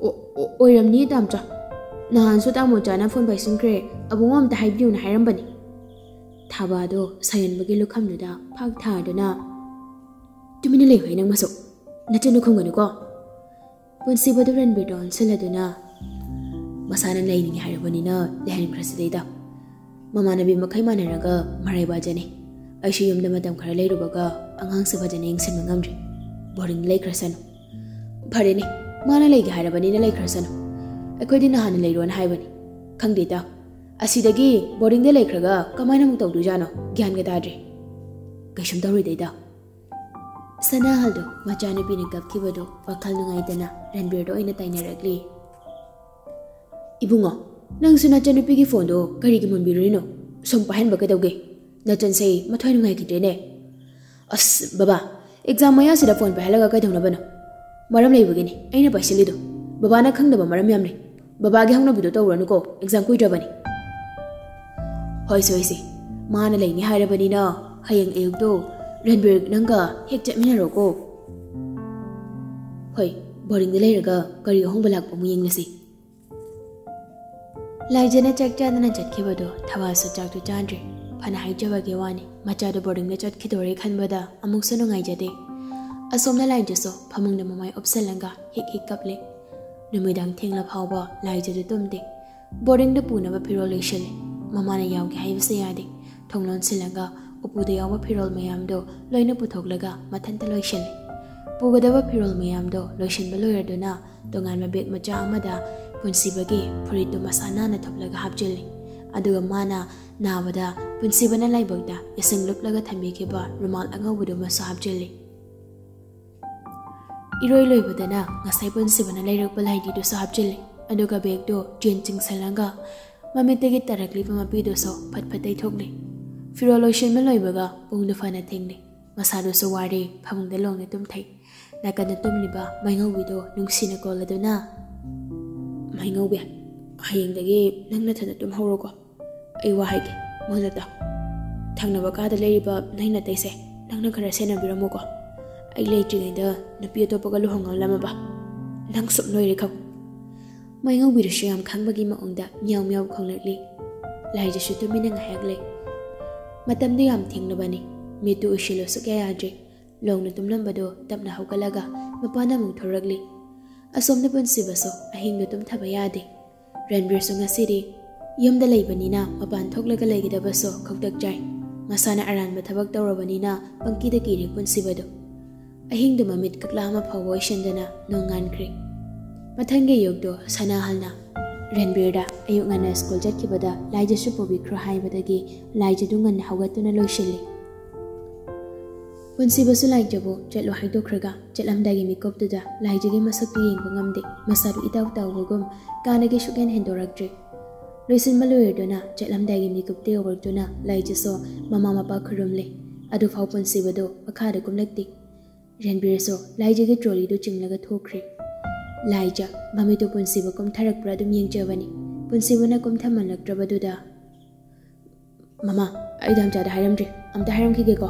"ꯑꯣ-, ꯑꯣ-, ꯑꯣꯏꯔꯝꯅꯤ ꯇꯥꯝꯆꯥ꯫ ꯅꯍꯥꯟꯁꯨ ꯇꯥꯃꯣꯆꯥꯅ ꯐꯣꯟ ꯄꯥꯏꯁꯤꯟꯈ꯭ꯔꯦ, ꯑꯕꯨꯡꯉꯣ ꯑꯝꯇ ꯍꯥꯏꯕꯤꯌꯨꯅ ꯍꯥꯏꯔꯝꯕꯅꯤ"꯫ ꯊꯥꯕꯥꯗꯣ ꯁꯥꯌꯣꯟꯕꯒꯤ ꯂꯨꯈꯝꯗꯨꯗ ꯐꯥꯛ ꯊꯥꯗꯨꯅ, "ꯇꯨꯃꯤꯟꯅ ꯂꯩꯌꯨꯍꯦ ꯅꯪ ꯃꯁꯨ꯫ ꯅꯆꯤꯟꯗꯨ ꯈꯨꯝꯒꯅꯨꯀꯣ"꯫ ꯄꯨꯟꯁꯤꯕꯗꯨ ꯔꯟꯕꯤꯔꯗ ꯑꯣꯟꯁꯤꯜꯂꯗꯨꯅ, "ꯃꯁꯥꯅ ꯂꯩꯅꯤꯡꯉꯦ ꯍꯥꯏꯔꯕꯅꯤꯅ ꯂꯩꯍꯟꯈ꯭ꯔꯁꯤꯗꯩꯗ"꯫ ꯃꯃꯥꯟꯅꯕꯤ ꯃꯈꯩ ꯃꯥꯟꯅꯔꯒ ꯃꯔꯩꯕꯥꯖꯅꯤ꯫ ꯑꯩꯁꯨ ꯌꯨꯝꯗ ꯃꯇꯝ ꯈꯔ ꯂꯩꯔꯨꯕꯒ ꯑꯉꯥꯡꯁꯦ ꯐꯖꯅ ꯌꯦꯡꯁꯤꯟꯕ ꯉꯝꯗ꯭ꯔꯦ꯫ ꯕꯣꯔꯗꯤꯡꯗ ꯂꯩꯈ꯭ꯔꯁꯅꯨ꯫ ꯐꯔꯦꯅꯦ, ꯃꯥꯅ ꯂꯩꯒꯦ ꯍꯥꯏꯔꯕꯅꯤꯅ ꯂꯩꯈ꯭ꯔꯁꯅꯨ꯫ ꯑꯩꯈꯣꯏꯗꯤ ꯅꯍꯥꯟꯅ ꯂꯩꯔꯣꯅ ꯍꯥꯏꯕꯅꯤ꯫ ꯈꯪꯗꯦ ꯏꯇꯥꯎ, ꯑꯁꯤꯗꯒꯤ ꯕꯣꯔꯗꯤꯡꯗ ꯂꯩꯈ꯭ꯔꯒ ꯀꯃꯥꯏꯅ ꯑꯃꯨꯛ ꯇꯧꯗꯣꯏꯖꯥꯠꯅꯣ? ꯒ꯭ꯌꯥꯟꯒ ꯇꯥꯗ꯭ꯔꯦ꯫ ꯀꯩꯁꯨꯝ ꯇꯧꯔꯣꯏꯗ ꯏꯇꯥꯎ꯫ ꯁꯅꯥꯍꯜꯗꯣ ꯃꯆꯥꯅꯨꯄꯤꯅ ꯀꯞꯈꯤꯕꯗꯣ ꯋꯥꯈꯜ ꯅꯨꯡꯉꯥꯏꯇꯅ ꯔꯟꯕꯤꯔꯗ ꯑꯣꯏꯅ ꯇꯥꯏꯅꯔꯛꯂꯤ꯫ ꯏꯕꯨꯡꯉꯣ, ꯅꯪꯁꯨ ꯅꯆꯟꯅꯨꯄꯤꯒꯤ ꯐꯣꯟꯗꯣ ꯀꯔꯤꯒꯤ ꯃꯨꯟꯕꯤꯔꯨꯔꯤꯅꯣ? ꯁꯨꯝ ꯄꯥꯏꯍꯟꯕ ꯀꯩꯗꯧꯒꯦ? ꯅꯆꯟꯁꯦ ꯃꯊ꯭ꯋꯥꯏ ꯅꯨꯡꯉꯥꯏꯈꯤꯗ꯭ꯔꯦꯅꯦ꯫ ꯑꯁ ꯕꯕꯥ, ꯑꯦꯛꯖꯥꯝ ꯃꯌꯥꯁꯤꯗ ꯐꯣꯟ ꯄꯥꯏꯍꯜꯂꯒ ꯀꯩꯗꯧꯅꯕꯅꯣ? ꯃꯔꯝ ꯂꯩꯕꯒꯤꯅꯤ ꯑꯩꯅ ꯄꯥꯏꯁꯤꯜꯂꯤꯗꯣ꯫ ꯕꯕꯥꯅ ꯈꯪꯗꯕ ꯃꯔꯝ ꯌꯥꯝ ꯂꯩ꯫ ꯕꯕꯥꯒꯤ ꯍꯧꯅꯕꯤꯗꯣ ꯇꯧꯔꯅꯨꯀꯣ, ꯑꯦꯛꯖꯥꯝ ꯀꯨꯏꯗ꯭ꯔꯕꯅꯤ꯫ ꯍꯣꯏꯁꯦ ꯍꯣꯏꯁꯦ, ꯃꯥꯅ ꯂꯩꯅꯤ ꯍꯥꯏꯔꯕꯅꯤꯅ ꯍꯌꯦꯡ ꯑꯌꯨꯛꯇꯣ ꯔꯟꯕꯤꯔ ꯅꯪꯒ ꯍꯦꯛ ꯆꯠꯃꯤꯟꯅꯔꯣꯀꯣ꯫ ꯍꯣꯏ, ꯕꯣꯔꯗꯤꯡꯗ ꯂꯩꯔꯒ ꯀꯔꯤ ꯑꯍꯣꯡꯕ ꯂꯥꯛꯄ ꯑꯃꯨꯛ ꯌꯦꯡꯂꯁꯤ꯫ ꯂꯥꯏꯖꯅ ꯆꯥꯛ ꯆꯥꯗꯅ ꯆꯠꯈꯤꯕꯗꯣ ꯊꯋꯥꯁꯨ ꯆꯥꯛꯇꯨ ꯆꯥꯗ꯭ꯔꯦ꯫ ꯐꯅ ꯍꯥꯏꯖꯕꯒꯤ ꯋꯥꯅꯤ, ꯃꯆꯥꯗꯣ ꯕꯣꯔꯗꯤꯡꯗ ꯆꯠꯈꯤꯗꯣꯔꯦ ꯈꯟꯕꯗ ꯑꯃꯨꯛꯁꯨ ꯅꯨꯡꯉꯥꯏꯖꯗꯦ꯫ ꯑꯁꯣꯝꯗ ꯂꯥꯏꯖꯁꯨ ꯐꯃꯨꯡꯗ ꯃꯃꯥꯏ ꯑꯣꯞꯁꯜꯂꯒ ꯍꯤꯛ ꯍꯤꯛ ꯀꯞꯂꯦ꯫ ꯅꯨꯃꯤꯗꯥꯡ ꯊꯦꯡꯂ ꯐꯥꯎꯕ ꯂꯥꯏꯖꯗꯨ ꯇꯨꯝꯗꯦ꯫ ꯕꯣꯔꯗꯤꯡꯗ ꯄꯨꯅꯕ ꯐꯤꯔꯣꯜ ꯂꯣꯏꯁꯤꯜꯂꯦ꯫ ꯃꯃꯥꯅ ꯌꯥꯎꯒꯦ ꯍꯥꯏꯕꯁꯨ ꯌꯥꯗꯦ꯫ ꯊꯣꯡ ꯂꯣꯟꯁꯤꯜꯂꯒ ꯎꯄꯨꯗ ꯌꯥꯎꯕ ꯐꯤꯔꯣꯜ ꯃꯌꯥꯝꯗꯣ ꯂꯣꯏꯅ ꯄꯨꯊꯣꯛꯂꯒ ꯃꯊꯟꯇ ꯂꯣꯏꯁꯤꯜꯂꯦ꯫ ꯄꯨꯒꯗꯕ ꯐꯤꯔꯣꯜ ꯃꯌꯥꯝꯗꯣ ꯂꯣꯏꯁꯤꯟꯕ ꯂꯣꯏꯔꯗꯨꯅ ꯇꯣꯉꯥꯟꯕ ꯕꯦꯒ ꯃꯆꯥ ꯑꯃꯗ ꯄꯨꯟꯁꯤꯕꯒꯤ ꯐꯨꯔꯤꯠꯇꯨ ꯃꯁꯥ ꯅꯥꯟꯅ ꯊꯨꯞꯂꯒ ꯍꯥꯞꯆꯤꯜꯂꯤ꯫ ꯑꯗꯨꯒ ꯃꯥꯅ ꯅꯥꯕꯗ ꯄꯨꯟꯁꯤꯕꯅ ꯂꯥꯏꯕꯛꯇ ꯏꯁꯤꯡ ꯂꯨꯞꯂꯒ ꯊꯝꯕꯤꯈꯤꯕ ꯔꯨꯃꯥꯜ ꯑꯉꯧꯕꯗꯨꯃꯁꯨ ꯍꯥꯞꯆꯤꯜꯂꯤ꯫ ꯏꯔꯣꯏ ꯂꯣꯏꯕꯗꯅ ꯉꯁꯥꯏ ꯄꯨꯟꯁꯤꯕꯅ ꯂꯩꯔꯛꯄ ꯂꯥꯏꯙꯤꯗꯨꯁꯨ ꯍꯥꯞꯆꯤꯜꯂꯤ꯫ ꯑꯗꯨꯒ ꯕꯦꯒꯇꯨ ꯆꯦꯟ ꯆꯤꯡꯁꯤꯜꯂꯒ ꯃꯃꯤꯠꯇꯒꯤ ꯇꯥꯔꯛꯂꯤꯕ ꯃꯄꯤꯗꯨꯁꯨ ꯐꯠ ꯐꯠ ꯇꯩꯊꯣꯛꯂꯤ꯫ ꯐꯤꯔꯣꯜ ꯂꯣꯏꯁꯤꯟꯕ ꯂꯣꯏꯕꯒ ꯄꯨꯡꯗꯨ ꯐꯅ ꯊꯦꯡꯂꯤ꯫ ꯃꯁꯥꯗꯨꯁꯨ ꯋꯥꯔꯦ, ꯐꯃꯨꯡꯗ ꯂꯣꯡꯅ ꯇꯨꯝꯊꯩ꯫ ꯅꯥꯀꯟꯗ ꯇꯨꯝꯂꯤꯕ ꯃꯩꯉꯧꯕꯤꯗꯣ ꯅꯨꯡꯁꯤꯅ ꯀꯣꯜꯂꯗꯨꯅ, "ꯃꯩꯉꯧꯕꯤ, ꯍꯌꯦꯡꯗꯒꯤ ꯅꯪ ꯅꯊꯟꯗ ꯇꯨꯝꯍꯧꯔꯣꯀꯣ꯫ ꯑꯩ ꯋꯥ ꯍꯥꯏꯒꯦ, ꯃꯨꯟꯅ ꯇꯥꯎ꯫ ꯊꯪꯅꯕ ꯀꯥꯗ ꯂꯩꯔꯤꯕ ꯅꯣꯏ ꯅꯥꯇꯩꯁꯦ ꯅꯪꯅ ꯈꯔ ꯁꯦꯟꯅꯕꯤꯔꯝꯃꯨꯀꯣ꯫ ꯑꯩ ꯂꯩꯇ꯭ꯔꯤꯉꯩꯗ ꯅꯨꯄꯤ ꯑꯇꯣꯞꯄꯒ ꯂꯨꯍꯣꯡꯉꯝꯂꯝꯃꯕ꯫ ꯅꯪ ꯁꯨꯝ ꯂꯣꯏꯔꯦ ꯈꯪꯉꯨ꯫" ꯃꯩꯉꯧꯕꯤꯗꯨꯁꯨ ꯌꯥꯝ ꯈꯪꯕꯒꯤ ꯃꯑꯣꯡꯗ ꯃꯤꯌꯥꯎ ꯃꯤꯌꯥꯎ ꯈꯣꯡꯂꯛꯂꯤ꯫ ꯂꯥꯏꯖꯁꯨ ꯇꯨꯃꯤꯟꯅ ꯉꯥꯏꯍꯥꯛ ꯂꯩ꯫ ꯃꯇꯝꯗꯨ ꯌꯥꯝ ꯊꯦꯡꯂꯕꯅꯤ꯫ ꯃꯤꯠꯇꯨ ꯎꯏꯁꯤꯜꯂꯨ ꯁꯨꯛꯌꯥ ꯌꯥꯗ꯭ꯔꯦ꯫ ꯂꯣꯡꯅ ꯇꯨꯝꯂꯝꯕꯗꯨ ꯇꯞꯅ ꯍꯧꯒꯠꯂꯒ ꯃꯄꯥꯟꯗ ꯑꯃꯨꯛ ꯊꯣꯔꯛꯂꯤ꯫ ꯑꯁꯣꯝꯗ ꯄꯨꯟꯁꯤꯕꯁꯨ ꯑꯍꯤꯡꯗꯨ ꯇꯨꯝꯊꯕ ꯌꯥꯗꯦ꯫ ꯔꯟꯕꯤꯔꯁꯨ ꯉꯁꯤꯗꯤ ꯌꯨꯝꯗ ꯂꯩꯕꯅꯤꯅ ꯃꯄꯥꯟ ꯊꯣꯛꯂꯒ ꯂꯩꯒꯗꯕꯁꯨ ꯈꯧꯇꯛ ꯆꯥꯏ꯫ ꯃꯁꯥꯅ ꯑꯔꯥꯟꯕ ꯊꯕꯛ ꯇꯧꯔꯕꯅꯤꯅ ꯄꯪꯀꯤꯗ ꯀꯤꯔꯤ ꯄꯨꯟꯁꯤꯕꯗꯣ꯫ ꯑꯍꯤꯡꯗꯨ ꯃꯃꯤꯠ ꯀꯛꯂꯥ ꯑꯃ ꯐꯥꯎꯕ ꯑꯣꯏꯁꯤꯟꯗꯅ ꯅꯣꯡꯉꯥꯟꯈ꯭ꯔꯦ꯫ ꯃꯊꯪꯒꯤ ꯑꯌꯨꯛꯇꯣ ꯁꯅꯥꯍꯜꯅ ꯔꯟꯕꯤꯔꯗ ꯑꯌꯨꯛ ꯉꯟꯅ ꯁ꯭ꯀꯨꯜ ꯆꯠꯈꯤꯕꯗ ꯂꯥꯏꯖꯁꯨ ꯄꯨꯕꯤꯈ꯭ꯔꯣ ꯍꯥꯏꯕꯗꯒꯤ ꯂꯥꯏꯖꯗꯨ ꯉꯟꯅ ꯍꯧꯒꯠꯇꯨꯅ ꯂꯣꯏꯁꯤꯜꯂꯤ꯫ ꯄꯨꯟꯁꯤꯕꯁꯨ ꯂꯥꯏꯖꯕꯨ ꯆꯠꯂꯣ ꯍꯥꯏꯗꯣꯛꯈ꯭ꯔꯒ ꯆꯠꯂꯝꯗꯥꯏꯒꯤ ꯃꯤꯀꯨꯞꯇꯨꯗ ꯂꯥꯏꯖꯒꯤ ꯃꯁꯛꯇꯨ ꯌꯦꯡꯕ ꯉꯝꯗꯦ꯫ ꯃꯁꯥꯗꯨ ꯏꯇꯥꯎ ꯇꯥꯎꯕꯒꯨꯝ ꯀꯥꯗꯒꯤ ꯁꯨꯛꯍꯦꯟ ꯍꯦꯟꯗꯣꯔꯛꯇ꯭ꯔꯦ꯫ ꯂꯣꯏꯁꯤꯟꯕ ꯂꯣꯏꯔꯗꯨꯅ ꯆꯠꯂꯝꯗꯥꯏꯒꯤ ꯃꯤꯀꯨꯞꯇ ꯌꯧꯔꯛꯇꯨꯅ ꯂꯥꯏꯖꯁꯨ ꯃꯃꯥ ꯃꯄꯥ ꯈꯨꯔꯨꯝꯂꯦ꯫ ꯑꯗꯨꯐꯥꯎ ꯄꯨꯟꯁꯤꯕꯗꯨ ꯃꯈꯥꯗ ꯀꯨꯝꯂꯛꯇꯦ꯫ ꯔꯟꯕꯤꯔꯁꯨ ꯂꯥꯏꯖꯒꯤ ꯇ꯭ꯔꯣꯂꯤꯗꯨ ꯆꯤꯡꯂꯒ ꯊꯣꯛꯈ꯭ꯔꯦ꯫ ꯂꯥꯏꯖ ꯃꯃꯤꯠꯇꯨ ꯄꯨꯟꯁꯤꯕ ꯀꯨꯝꯊꯔꯛꯄ꯭ꯔꯥ ꯑꯗꯨꯝ ꯌꯦꯡꯖꯕꯅꯤ꯫ ꯄꯨꯟꯁꯤꯕꯅ ꯀꯨꯝꯊꯃꯜꯂꯛꯇ꯭ꯔꯕꯗꯨꯗ, "ꯃꯃꯥ, ꯑꯩ ꯗꯥꯝꯆꯥꯗ ꯍꯥꯏꯔꯝꯗ꯭ꯔꯤ, ꯑꯝꯇ ꯍꯥꯏꯔꯝꯈꯤꯒꯦꯀꯣ꯫"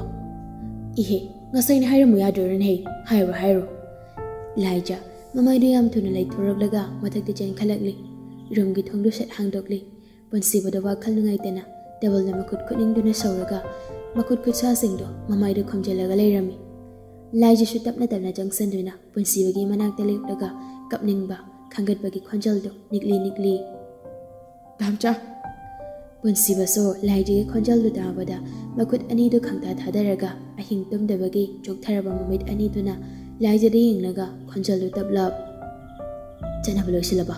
"ꯏꯍꯦ, ꯉꯁꯥꯏꯅ ꯍꯥꯏꯔꯝꯃꯨ ꯌꯥꯗ꯭ꯔꯣ ꯅꯍꯦ? ꯍꯥꯏꯔꯣ, ꯍꯥꯏꯔꯣ꯫" ꯂꯥꯏꯖ ꯃꯃꯥꯏꯗꯨ ꯌꯥꯝ ꯊꯨꯅ ꯂꯩꯊꯣꯔꯛꯂꯒ ꯃꯊꯛꯇ ꯆꯦꯟꯈꯠꯂꯛꯂꯤ꯫ ꯔꯨꯝꯒꯤ ꯊꯣꯡꯗꯨ ꯁꯠ ꯍꯥꯡꯗꯣꯛꯂꯤ꯫ ꯄꯨꯟꯁꯤꯕꯗ ꯋꯥꯈꯜ ꯅꯨꯡꯉꯥꯏꯇꯅ ꯇꯦꯕꯜꯗ ꯃꯈꯨꯠ ꯈꯨꯠꯅꯤꯡꯗꯨꯅ ꯁꯧꯔꯒ ꯃꯈꯨꯠ ꯈꯨꯠꯁꯥꯁꯤꯡꯗꯨ ꯃꯃꯥꯏꯗ ꯈꯨꯝꯖꯤꯜꯂꯒ ꯂꯩꯔꯝꯃꯤ꯫ ꯂꯥꯏꯖꯁꯨ ꯇꯞꯅ ꯇꯞꯅ ꯆꯪꯁꯤꯟꯗꯨꯅ ꯄꯨꯟꯁꯤꯕꯒꯤ ꯃꯅꯥꯛꯇ ꯂꯦꯞꯂꯒ ꯀꯞꯅꯤꯡꯕ, ꯈꯪꯒꯠꯄꯒꯤ ꯈꯣꯟꯖꯦꯜꯗꯨ ꯅꯤꯛꯂꯤ ꯅꯤꯛꯂꯤ꯫ "ꯗꯥꯝꯆꯥ!" ꯄꯨꯟꯁꯤꯕꯁꯨ ꯂꯥꯏꯖꯒꯤ ꯈꯣꯟꯖꯦꯜꯗꯨ ꯇꯥꯕꯗ ꯃꯈꯨꯠ ꯑꯅꯤꯗꯨ ꯈꯪꯇꯥ ꯊꯥꯗꯔꯒ ꯑꯍꯤꯡ ꯇꯨꯝꯗꯕꯒꯤ ꯆꯣꯛꯊꯔꯕ ꯃꯃꯤꯠ ꯑꯅꯤꯗꯨꯅ ꯂꯥꯏꯖꯗ ꯌꯦꯡꯂꯒ ꯈꯣꯟꯖꯦꯜꯗꯨ ꯇꯞꯂꯞ, "ꯆꯠꯅꯕ ꯂꯣꯏꯁꯤꯜꯂꯕ?"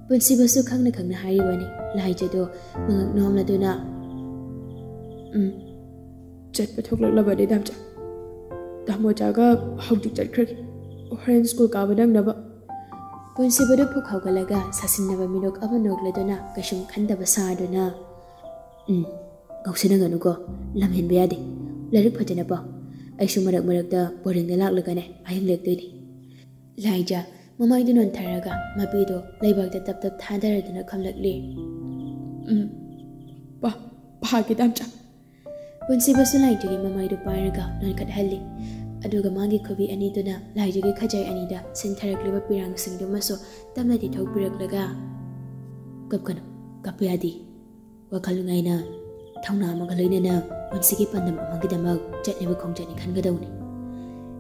ꯄꯨꯟꯁꯤꯕꯁꯨ ꯈꯪꯅ ꯈꯪꯅ ꯍꯥꯏꯔꯤꯕꯅꯤ꯫ ꯂꯥꯏꯖꯗꯨ ꯃꯉꯛ ꯅꯣꯝꯂꯗꯨꯅ, "ꯎꯝ, ꯆꯠꯄ ꯊꯣꯛꯂꯛꯂꯕꯅꯤ ꯗꯥꯝꯆꯥ꯫ ꯇꯥꯃꯣꯆꯥꯒ ꯍꯧꯖꯤꯛ ꯆꯠꯈ꯭ꯔꯒꯦ꯫ ꯍꯣꯔꯦꯟ ꯁ꯭ꯀꯨꯜ ꯀꯥꯕ ꯅꯪꯅꯕ꯫" ꯄꯨꯟꯁꯤꯕꯗꯨ ꯐꯨꯛ ꯍꯧꯒꯠꯂꯒ ꯁꯥꯁꯤꯟꯅꯕ ꯃꯤꯅꯣꯛ ꯑꯃ ꯅꯣꯛꯂꯗꯨꯅ ꯀꯩꯁꯨꯝ ꯈꯟꯗꯕ ꯁꯥꯗꯨꯅ, "ꯎꯝ, ꯉꯥꯎꯁꯤꯟꯅꯒꯅꯨꯀꯣ, ꯂꯝ ꯍꯦꯟꯕ ꯌꯥꯗꯦ꯫ ꯂꯥꯏꯔꯤꯛ ꯐꯖꯅ ꯄꯥꯎ꯫ ꯑꯩꯁꯨ ꯃꯔꯛ ꯃꯔꯛꯇ ꯕꯣꯔꯗꯤꯡꯗ ꯂꯥꯛꯂꯒꯅꯦ ꯑꯍꯤꯡ ꯂꯦꯛꯇꯣꯏꯅꯤ꯫" ꯂꯥꯏꯖ ꯃꯃꯥꯏꯗꯨ ꯅꯣꯟꯊꯔꯒ ꯃꯄꯤꯗꯨ ꯂꯩꯕꯥꯛꯇ ꯇꯞ ꯇꯞ ꯊꯥꯗꯔꯗꯨꯅ ꯈꯝꯂꯛꯂꯤ꯫ "ꯎꯝ, ꯄꯥ-, ꯄꯥꯒꯦ ꯗꯥꯝꯆꯥ꯫" ꯄꯨꯟꯁꯤꯕꯁꯨ ꯂꯥꯏꯖꯒꯤ ꯃꯃꯥꯏꯗꯨ ꯄꯥꯏꯔꯒ ꯅꯣꯟꯈꯠꯍꯜꯂꯤ꯫ ꯑꯗꯨꯒ ꯃꯥꯒꯤ ꯈꯨꯕꯤ ꯑꯅꯤꯗꯨꯅ ꯂꯥꯏꯖꯒꯤ ꯈꯖꯥꯏ ꯑꯅꯤꯗ ꯁꯤꯟꯊꯔꯛꯂꯤꯕ ꯄꯤꯔꯥꯡꯁꯤꯡꯗꯨꯃꯁꯨ ꯇꯞꯅ ꯇꯩꯊꯣꯛꯄꯤꯔꯛꯂꯒ, "ꯀꯞꯀꯅꯨ, ꯀꯞꯄ ꯌꯥꯗꯦ꯫ ꯋꯥꯈꯜ ꯅꯨꯡꯉꯥꯏꯅ, ꯊꯧꯅꯥ ꯑꯃꯒ ꯂꯣꯏꯅꯅ ꯄꯨꯟꯁꯤꯒꯤ ꯄꯥꯟꯗꯝ ꯑꯃꯒꯤꯗꯃꯛ ꯆꯠꯅꯕ ꯈꯣꯡꯆꯠꯅꯤ ꯈꯟꯒꯗꯧꯅꯤ꯫"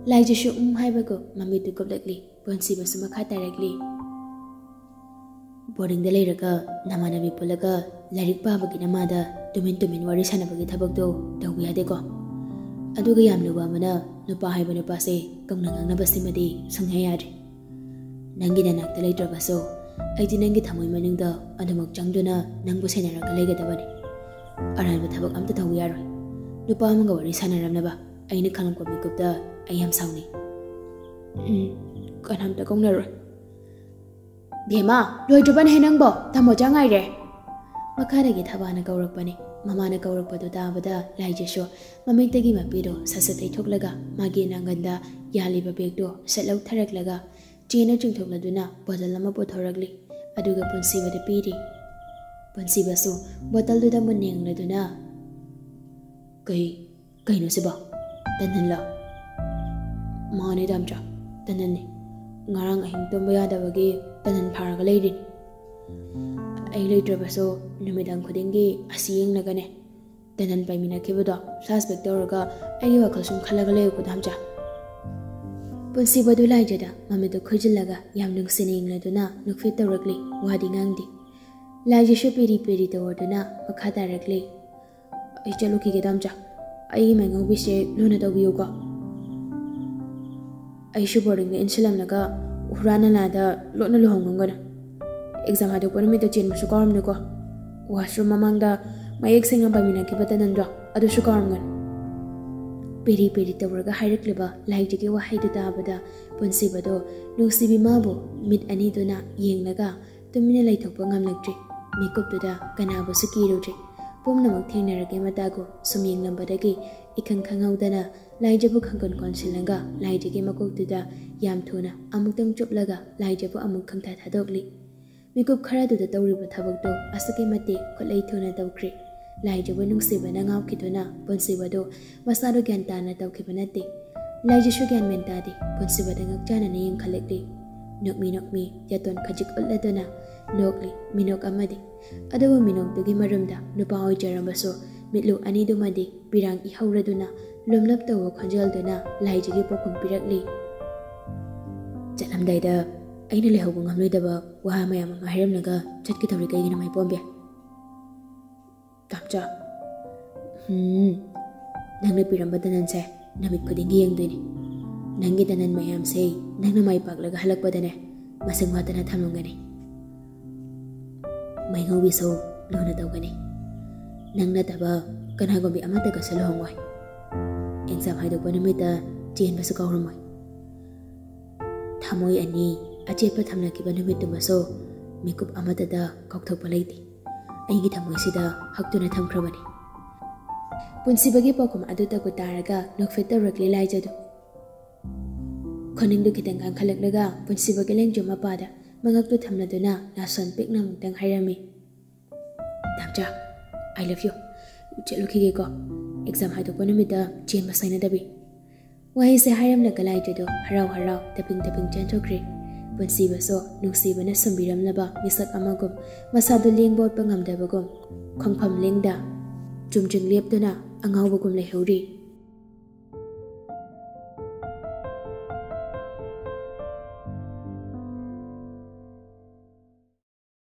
ꯂꯥꯏꯖꯁꯨ ꯎꯝ ꯍꯥꯏꯕꯒꯨꯝ ꯃꯃꯤꯠꯇꯨ ꯀꯨꯞꯂꯛꯂꯤ꯫ ꯄꯨꯟꯁꯤꯕꯁꯨ ꯃꯈꯥ ꯇꯥꯔꯛꯂꯤ꯫ ꯕꯣꯔꯗꯤꯡꯗ ꯂꯩꯔꯒ ꯅꯃꯥꯟꯅꯕꯤ ꯄꯨꯜꯂꯒ ꯂꯥꯏꯔꯤꯛ ꯄꯥꯕꯒꯤ ꯅꯃꯥꯗ ꯇꯨꯃꯤꯟ ꯇꯨꯃꯤꯟ ꯋꯥꯔꯤ ꯁꯥꯟꯅꯕꯒꯤ ꯊꯕꯛꯇꯣ ꯇꯧꯕ ꯌꯥꯗꯦꯀꯣ꯫ ꯑꯗꯨꯒ ꯌꯥꯝ ꯂꯨꯕ ꯑꯃꯅ, ꯅꯨꯄꯥ ꯍꯥꯏꯕ ꯅꯨꯄꯥꯁꯦ ꯀꯧꯅ ꯉꯥꯡꯅꯕꯁꯤꯃꯗꯤ ꯁꯨꯡꯌꯥ ꯌꯥꯗ꯭ꯔꯦ꯫ ꯅꯪꯒꯤ ꯅꯅꯥꯛꯇ ꯂꯩꯇ꯭ꯔꯕꯁꯨ, ꯑꯩꯗꯤ ꯅꯪꯒꯤ ꯊꯃꯣꯏ ꯃꯅꯨꯡꯗ ꯑꯗꯨꯃꯛ ꯆꯪꯗꯨꯅ ꯅꯪꯕꯨ ꯁꯦꯟꯅꯔꯒ ꯂꯩꯒꯗꯕꯅꯤ꯫ ꯑꯔꯥꯟꯕ ꯊꯕꯛ ꯑꯝꯇ ꯇꯧꯕ ꯌꯥꯔꯣꯏ꯫ ꯅꯨꯄꯥ ꯑꯃꯒ ꯋꯥꯔꯤ ꯁꯥꯟꯅꯔꯝꯅꯕ ꯑꯩꯅ ꯈꯪꯂꯛꯄ ꯃꯤꯀꯨꯞꯇ ꯑꯩ ꯌꯥꯝ ꯁꯥꯎꯅꯤꯡ꯫ ꯎꯝ, ꯀꯅꯥꯝꯇ ꯀꯧꯅꯔꯣꯏ꯫ ꯕꯦꯝꯃ, ꯂꯣꯏꯗ꯭ꯔꯕꯅꯦꯍꯦ ꯅꯪꯕꯣ, ꯇꯥꯃꯣꯆꯥ ꯉꯥꯏꯔꯦ꯫ ꯃꯈꯥꯗꯒꯤ ꯊꯕꯥꯅ ꯀꯧꯔꯛꯄꯅꯤ꯫ ꯃꯃꯥꯅ ꯀꯧꯔꯛꯄꯗꯨ ꯇꯥꯕꯗ ꯂꯥꯏꯖꯁꯨ ꯃꯃꯤꯠꯇꯒꯤ ꯃꯄꯤꯗꯣ ꯁꯠ ꯁꯠ ꯇꯩꯊꯣꯛꯂꯒ ꯃꯥꯒꯤ ꯅꯥꯒꯟꯗ ꯌꯥꯜꯂꯤꯕ ꯕꯦꯒꯇꯣ ꯁꯠ ꯂꯧꯊꯔꯛꯂꯒ ꯆꯦꯅ ꯆꯤꯡꯊꯣꯛꯂꯗꯨꯅ ꯕꯣꯇꯜ ꯑꯃ ꯄꯨꯊꯣꯔꯛꯂꯤ꯫ ꯑꯗꯨꯒ ꯄꯨꯟꯁꯤꯕꯗ ꯄꯤꯔꯤ꯫ ꯄꯨꯟꯁꯤꯕꯁꯨ ꯕꯣꯇꯜꯗꯨꯗ ꯃꯨꯟꯅ ꯌꯦꯡꯂꯗꯨꯅ, "ꯀꯩ, ꯀꯩꯅꯣ ꯁꯤꯕꯣ? ꯇꯟꯍꯟꯂꯣ?" "ꯃꯥꯅꯦ ꯇꯥꯃꯣꯆꯥ, ꯇꯟꯍꯟꯅꯤ꯫ ꯉꯔꯥꯡ ꯑꯍꯤꯡ ꯇꯨꯝꯕ ꯌꯥꯗꯕꯒꯤ ꯇꯟꯍꯟ ꯐꯥꯔꯒ ꯂꯩꯔꯤꯅꯤ꯫ ꯑꯩ ꯂꯩꯇ꯭ꯔꯕꯁꯨ ꯅꯨꯃꯤꯗꯥꯡ ꯈꯨꯗꯤꯡꯒꯤ ꯑꯁꯤ ꯌꯦꯡꯂꯒꯅꯦ ꯇꯟꯍꯟ ꯄꯥꯏꯃꯤꯟꯅꯈꯤꯕꯗꯣ flashback ꯇꯧꯔꯒ ꯑꯩꯒꯤ ꯋꯥꯈꯜ ꯁꯨꯝ ꯈꯜꯂꯒ ꯂꯩꯌꯨꯀꯣ ꯇꯥꯃꯣꯆꯥ꯫" ꯄꯨꯟꯁꯤꯕꯗꯨ ꯂꯥꯏꯖꯗ ꯃꯃꯤꯠꯇꯨ ꯈꯨꯏꯖꯤꯜꯂꯒ ꯌꯥꯝ ꯅꯨꯡꯁꯤꯅ ꯌꯦꯡꯂꯗꯨꯅ ꯅꯣꯛꯐꯦꯠ ꯇꯧꯔꯛꯂꯤ꯫ ꯋꯥꯗꯤ ꯉꯥꯡꯗꯦ꯫ ꯂꯥꯏꯖꯁꯨ ꯄꯦꯔꯤ ꯄꯦꯔꯤ ꯇꯧꯔꯗꯨꯅ ꯃꯈꯥ ꯇꯥꯔꯛꯂꯤ꯫ "ꯑꯩ ꯆꯠꯂꯨꯈꯤꯒꯦ ꯇꯥꯃꯣꯆꯥ꯫ ꯑꯩꯒꯤ ꯃꯥꯏꯉꯧꯕꯤꯁꯦ ꯂꯨꯅ ꯇꯧꯕꯤꯌꯨꯀꯣ꯫ ꯑꯩꯁꯨ ꯕꯣꯔꯗꯤꯡꯗ ꯏꯟꯁꯤꯜꯂꯝꯂꯒ ꯍꯨꯔꯥꯟ ꯅꯂꯥꯗ ꯂꯣꯠꯅ ꯂꯨꯍꯣꯡꯉꯝꯒꯅꯨ꯫ ꯑꯦꯛꯖꯥꯝ ꯍꯥꯏꯗꯣꯛꯄ ꯅꯨꯃꯤꯠꯇ ꯆꯦꯟꯕꯁꯨ ꯀꯥꯎꯔꯝꯅꯨꯀꯣ꯫ ꯋꯥꯁꯔꯨꯝ ꯃꯃꯥꯡꯗ ꯃꯌꯦꯛ ꯁꯦꯡꯅ ꯄꯥꯏꯃꯤꯟꯅꯈꯤꯕ ꯇꯅꯟꯗꯣ, ꯑꯗꯨꯁꯨ ꯀꯥꯎꯔꯝꯒꯅꯨ꯫" ꯄꯦꯔꯤ ꯄꯦꯔꯤ ꯇꯧꯔꯒ ꯍꯥꯏꯔꯛꯂꯤꯕ ꯂꯥꯏꯖꯒꯤ ꯋꯥꯍꯩꯗꯨ ꯇꯥꯕꯗ ꯄꯨꯟꯁꯤꯕꯗꯣ ꯅꯨꯡꯁꯤꯕꯤ ꯃꯥꯕꯨ ꯃꯤꯠ ꯑꯅꯤꯗꯨꯅ ꯌꯦꯡꯂꯒ ꯇꯨꯃꯤꯟꯅ ꯂꯩꯊꯣꯛꯄ ꯉꯝꯂꯛꯇ꯭ꯔꯤ꯫ ꯃꯤꯀꯨꯞꯇꯨꯗ ꯀꯅꯥꯕꯨꯁꯨ ꯀꯤꯔꯨꯗ꯭ꯔꯤ꯫ ꯄꯨꯝꯅꯃꯛ ꯊꯦꯡꯅꯔꯒꯦ ꯃꯇꯥꯒꯨꯝ ꯁꯨꯝ ꯌꯦꯡꯂꯝꯕꯗꯒꯤ ꯏꯈꯪ ꯈꯪꯍꯧꯗꯅ ꯂꯥꯏꯖꯕꯨ ꯈꯪꯀꯣꯟ ꯀꯣꯟꯁꯤꯜꯂꯒ ꯂꯥꯏꯖꯒꯤ ꯃꯀꯣꯛꯇꯨꯗ ꯌꯥꯝ ꯊꯨꯅ ꯑꯃꯨꯛꯇꯪ ꯆꯨꯞꯂꯒ ꯂꯥꯏꯖꯕꯨ ꯑꯃꯨꯛ ꯈꯪꯊꯥ ꯊꯥꯗꯣꯛꯂꯤ꯫ ꯃꯤꯀꯨꯞ ꯈꯔꯗꯨꯗ ꯇꯧꯔꯤꯕ ꯊꯕꯛꯇꯨ ꯑꯁꯨꯛꯀꯤ ꯃꯇꯤꯛ ꯈꯨꯠꯂꯩ ꯊꯨꯅ ꯇꯧꯈ꯭ꯔꯦ꯫ ꯂꯥꯏꯖꯕꯨ ꯅꯨꯡꯁꯤꯕꯅ ꯉꯥꯎꯈꯤꯗꯨꯅ ꯄꯨꯟꯁꯤꯕꯗꯨ ꯃꯁꯥꯗꯨ ꯒ꯭ꯌꯥꯟ ꯇꯥꯅ ꯇꯧꯈꯤꯕ ꯅꯠꯇꯦ꯫ ꯂꯥꯏꯖꯁꯨ ꯒ꯭ꯌꯥꯟ ꯃꯦꯟ ꯇꯥꯗꯦ꯫ ꯄꯨꯟꯁꯤꯕꯗ ꯉꯛꯆꯥꯅꯅ ꯌꯦꯡꯈꯠꯂꯛꯂꯤ꯫ ꯅꯣꯛꯃꯤ ꯅꯣꯛꯃꯤ ꯌꯥꯇꯣꯟ ꯈꯖꯤꯛ ꯎꯠꯂꯗꯨꯅ ꯅꯣꯛꯂꯤ꯫ ꯃꯤꯅꯣꯛ ꯑꯃꯗꯤ꯫ ꯑꯗꯨꯕꯨ ꯃꯤꯅꯣꯛꯇꯨꯒꯤ ꯃꯔꯨꯝꯗ ꯅꯨꯄꯥ ꯑꯣꯏꯖꯔꯝꯕꯁꯨ ꯃꯤꯠꯂꯨ ꯑꯅꯤꯗꯨꯃꯗꯤ ꯄꯤꯔꯥꯡ ꯏꯍꯧꯔꯗꯨꯅ ꯂꯨꯝꯂꯞ ꯇꯧꯕ ꯈꯣꯟꯖꯦꯜꯗꯨꯅ ꯂꯥꯏꯖꯒꯤ ꯄꯥꯎꯈꯨꯝ ꯄꯤꯔꯛꯂꯤ꯫ ꯆꯠꯂꯝꯗꯥꯏꯗ ꯑꯩꯅ ꯂꯩꯍꯧꯕ ꯉꯝꯂꯣꯏꯗꯕ ꯋꯥ ꯃꯌꯥꯝ ꯑꯃ ꯍꯥꯏꯔꯝꯂꯒ ꯆꯠꯀꯗꯧꯔꯤ ꯀꯩꯒꯤꯅꯣ, ꯃꯥꯏꯄꯣꯝꯕꯤ? ꯇꯥꯝꯆꯥ, ꯎꯝ, ꯅꯪꯅ ꯄꯤꯔꯝꯕ ꯇꯅꯟꯁꯦ ꯅꯨꯃꯤꯠ ꯈꯨꯗꯤꯡꯒꯤ ꯌꯦꯡꯗꯣꯏꯅꯤ꯫ ꯅꯪꯒꯤ ꯇꯅꯟ ꯃꯌꯥꯝꯁꯦ ꯅꯪꯅ ꯃꯥꯏ ꯄꯥꯛꯂꯒ ꯍꯜꯂꯛꯄꯗꯅꯦ ꯃꯁꯤꯡ ꯋꯥꯠꯇꯅ ꯊꯝꯂꯝꯒꯅꯤ꯫ ꯃꯩꯉꯧꯕꯤꯁꯨ ꯂꯨꯅ ꯇꯧꯒꯅꯤ꯫ ꯅꯪ ꯅꯠꯇꯕ ꯀꯅꯥꯒꯨꯝꯕꯤ ꯑꯃꯠꯇꯒꯁꯨ ꯂꯨꯍꯣꯡꯉꯣꯏ꯫ ꯑꯦꯛꯖꯥꯝ ꯍꯥꯏꯗꯣꯛꯄ ꯅꯨꯃꯤꯠꯇ ꯆꯦꯟꯕꯁꯨ ꯀꯥꯎꯔꯝꯃꯣꯏ꯫ ꯊꯃꯣꯏ ꯑꯅꯤ ꯑꯆꯦꯠꯄ ꯊꯝꯅꯈꯤꯕ ꯅꯨꯃꯤꯠꯇꯨꯃꯁꯨ ꯃꯤꯀꯨꯞ ꯑꯃꯠꯇꯗ ꯀꯥꯎꯊꯣꯛꯄ ꯂꯩꯇꯦ꯫ ꯑꯩꯒꯤ ꯊꯃꯣꯏꯁꯤꯗ ꯍꯛꯇꯨꯅ ꯊꯝꯈ꯭ꯔꯕꯅꯤ꯫ ꯄꯨꯟꯁꯤꯕꯒꯤ ꯄꯥꯎꯈꯨꯝ ꯑꯗꯨ ꯇꯀꯨ ꯇꯥꯔꯒ ꯅꯣꯛꯐꯦꯠ ꯇꯧꯔꯛꯂꯦ ꯂꯥꯏꯖꯗꯨ꯫ ꯈꯣꯟꯅꯤꯡꯗꯨ ꯈꯤꯇꯪ ꯀꯟꯈꯠꯂꯛꯂꯒ ꯄꯨꯟꯁꯤꯕꯒꯤ ꯂꯦꯡꯖꯨꯝ ꯃꯄꯥꯗ ꯃꯉꯛꯇꯨ ꯊꯝꯂꯗꯨꯅ ꯅꯥꯁꯣꯟ ꯄꯤꯛꯅ ꯑꯃꯨꯛꯇꯪ ꯍꯥꯏꯔꯝꯃꯤ, "ꯇꯥꯝꯆꯥ, I love you꯫ ꯆꯠꯂꯨꯈꯤꯒꯦꯀꯣ꯫ ꯑꯦꯛꯖꯥꯝ ꯍꯥꯏꯗꯣꯛꯄ ꯅꯨꯃꯤꯠꯇ ꯆꯦꯟꯕ ꯁꯣꯏꯅꯗꯕꯤ꯫" ꯋꯥꯍꯩꯁꯦ ꯍꯥꯏꯔꯝꯂꯒ ꯂꯥꯏꯖꯗꯨ ꯍꯔꯥꯎ ꯍꯔꯥꯎ ꯇꯞꯄꯤꯡ ꯇꯞꯄꯤꯡ ꯆꯦꯟꯊꯣꯛꯈ꯭ꯔꯦ꯫ ꯄꯨꯟꯁꯤꯕꯁꯨ ꯅꯨꯡꯁꯤꯕꯅ ꯁꯨꯝꯕꯤꯔꯝꯂꯕ ꯃꯤꯁꯛ ꯑꯃꯒꯨꯝ, ꯃꯁꯥꯗꯨ ꯂꯦꯡꯕ ꯑꯣꯠꯄ ꯉꯝꯗꯕꯒꯨꯝ, ꯈꯣꯡꯐꯝ ꯂꯦꯡꯗ ꯆꯨꯝꯗ꯭ꯔꯤꯡ ꯂꯦꯞꯇꯨꯅ ꯑꯉꯥꯎꯕꯒꯨꯝ ꯂꯩꯍꯧꯔꯤ꯫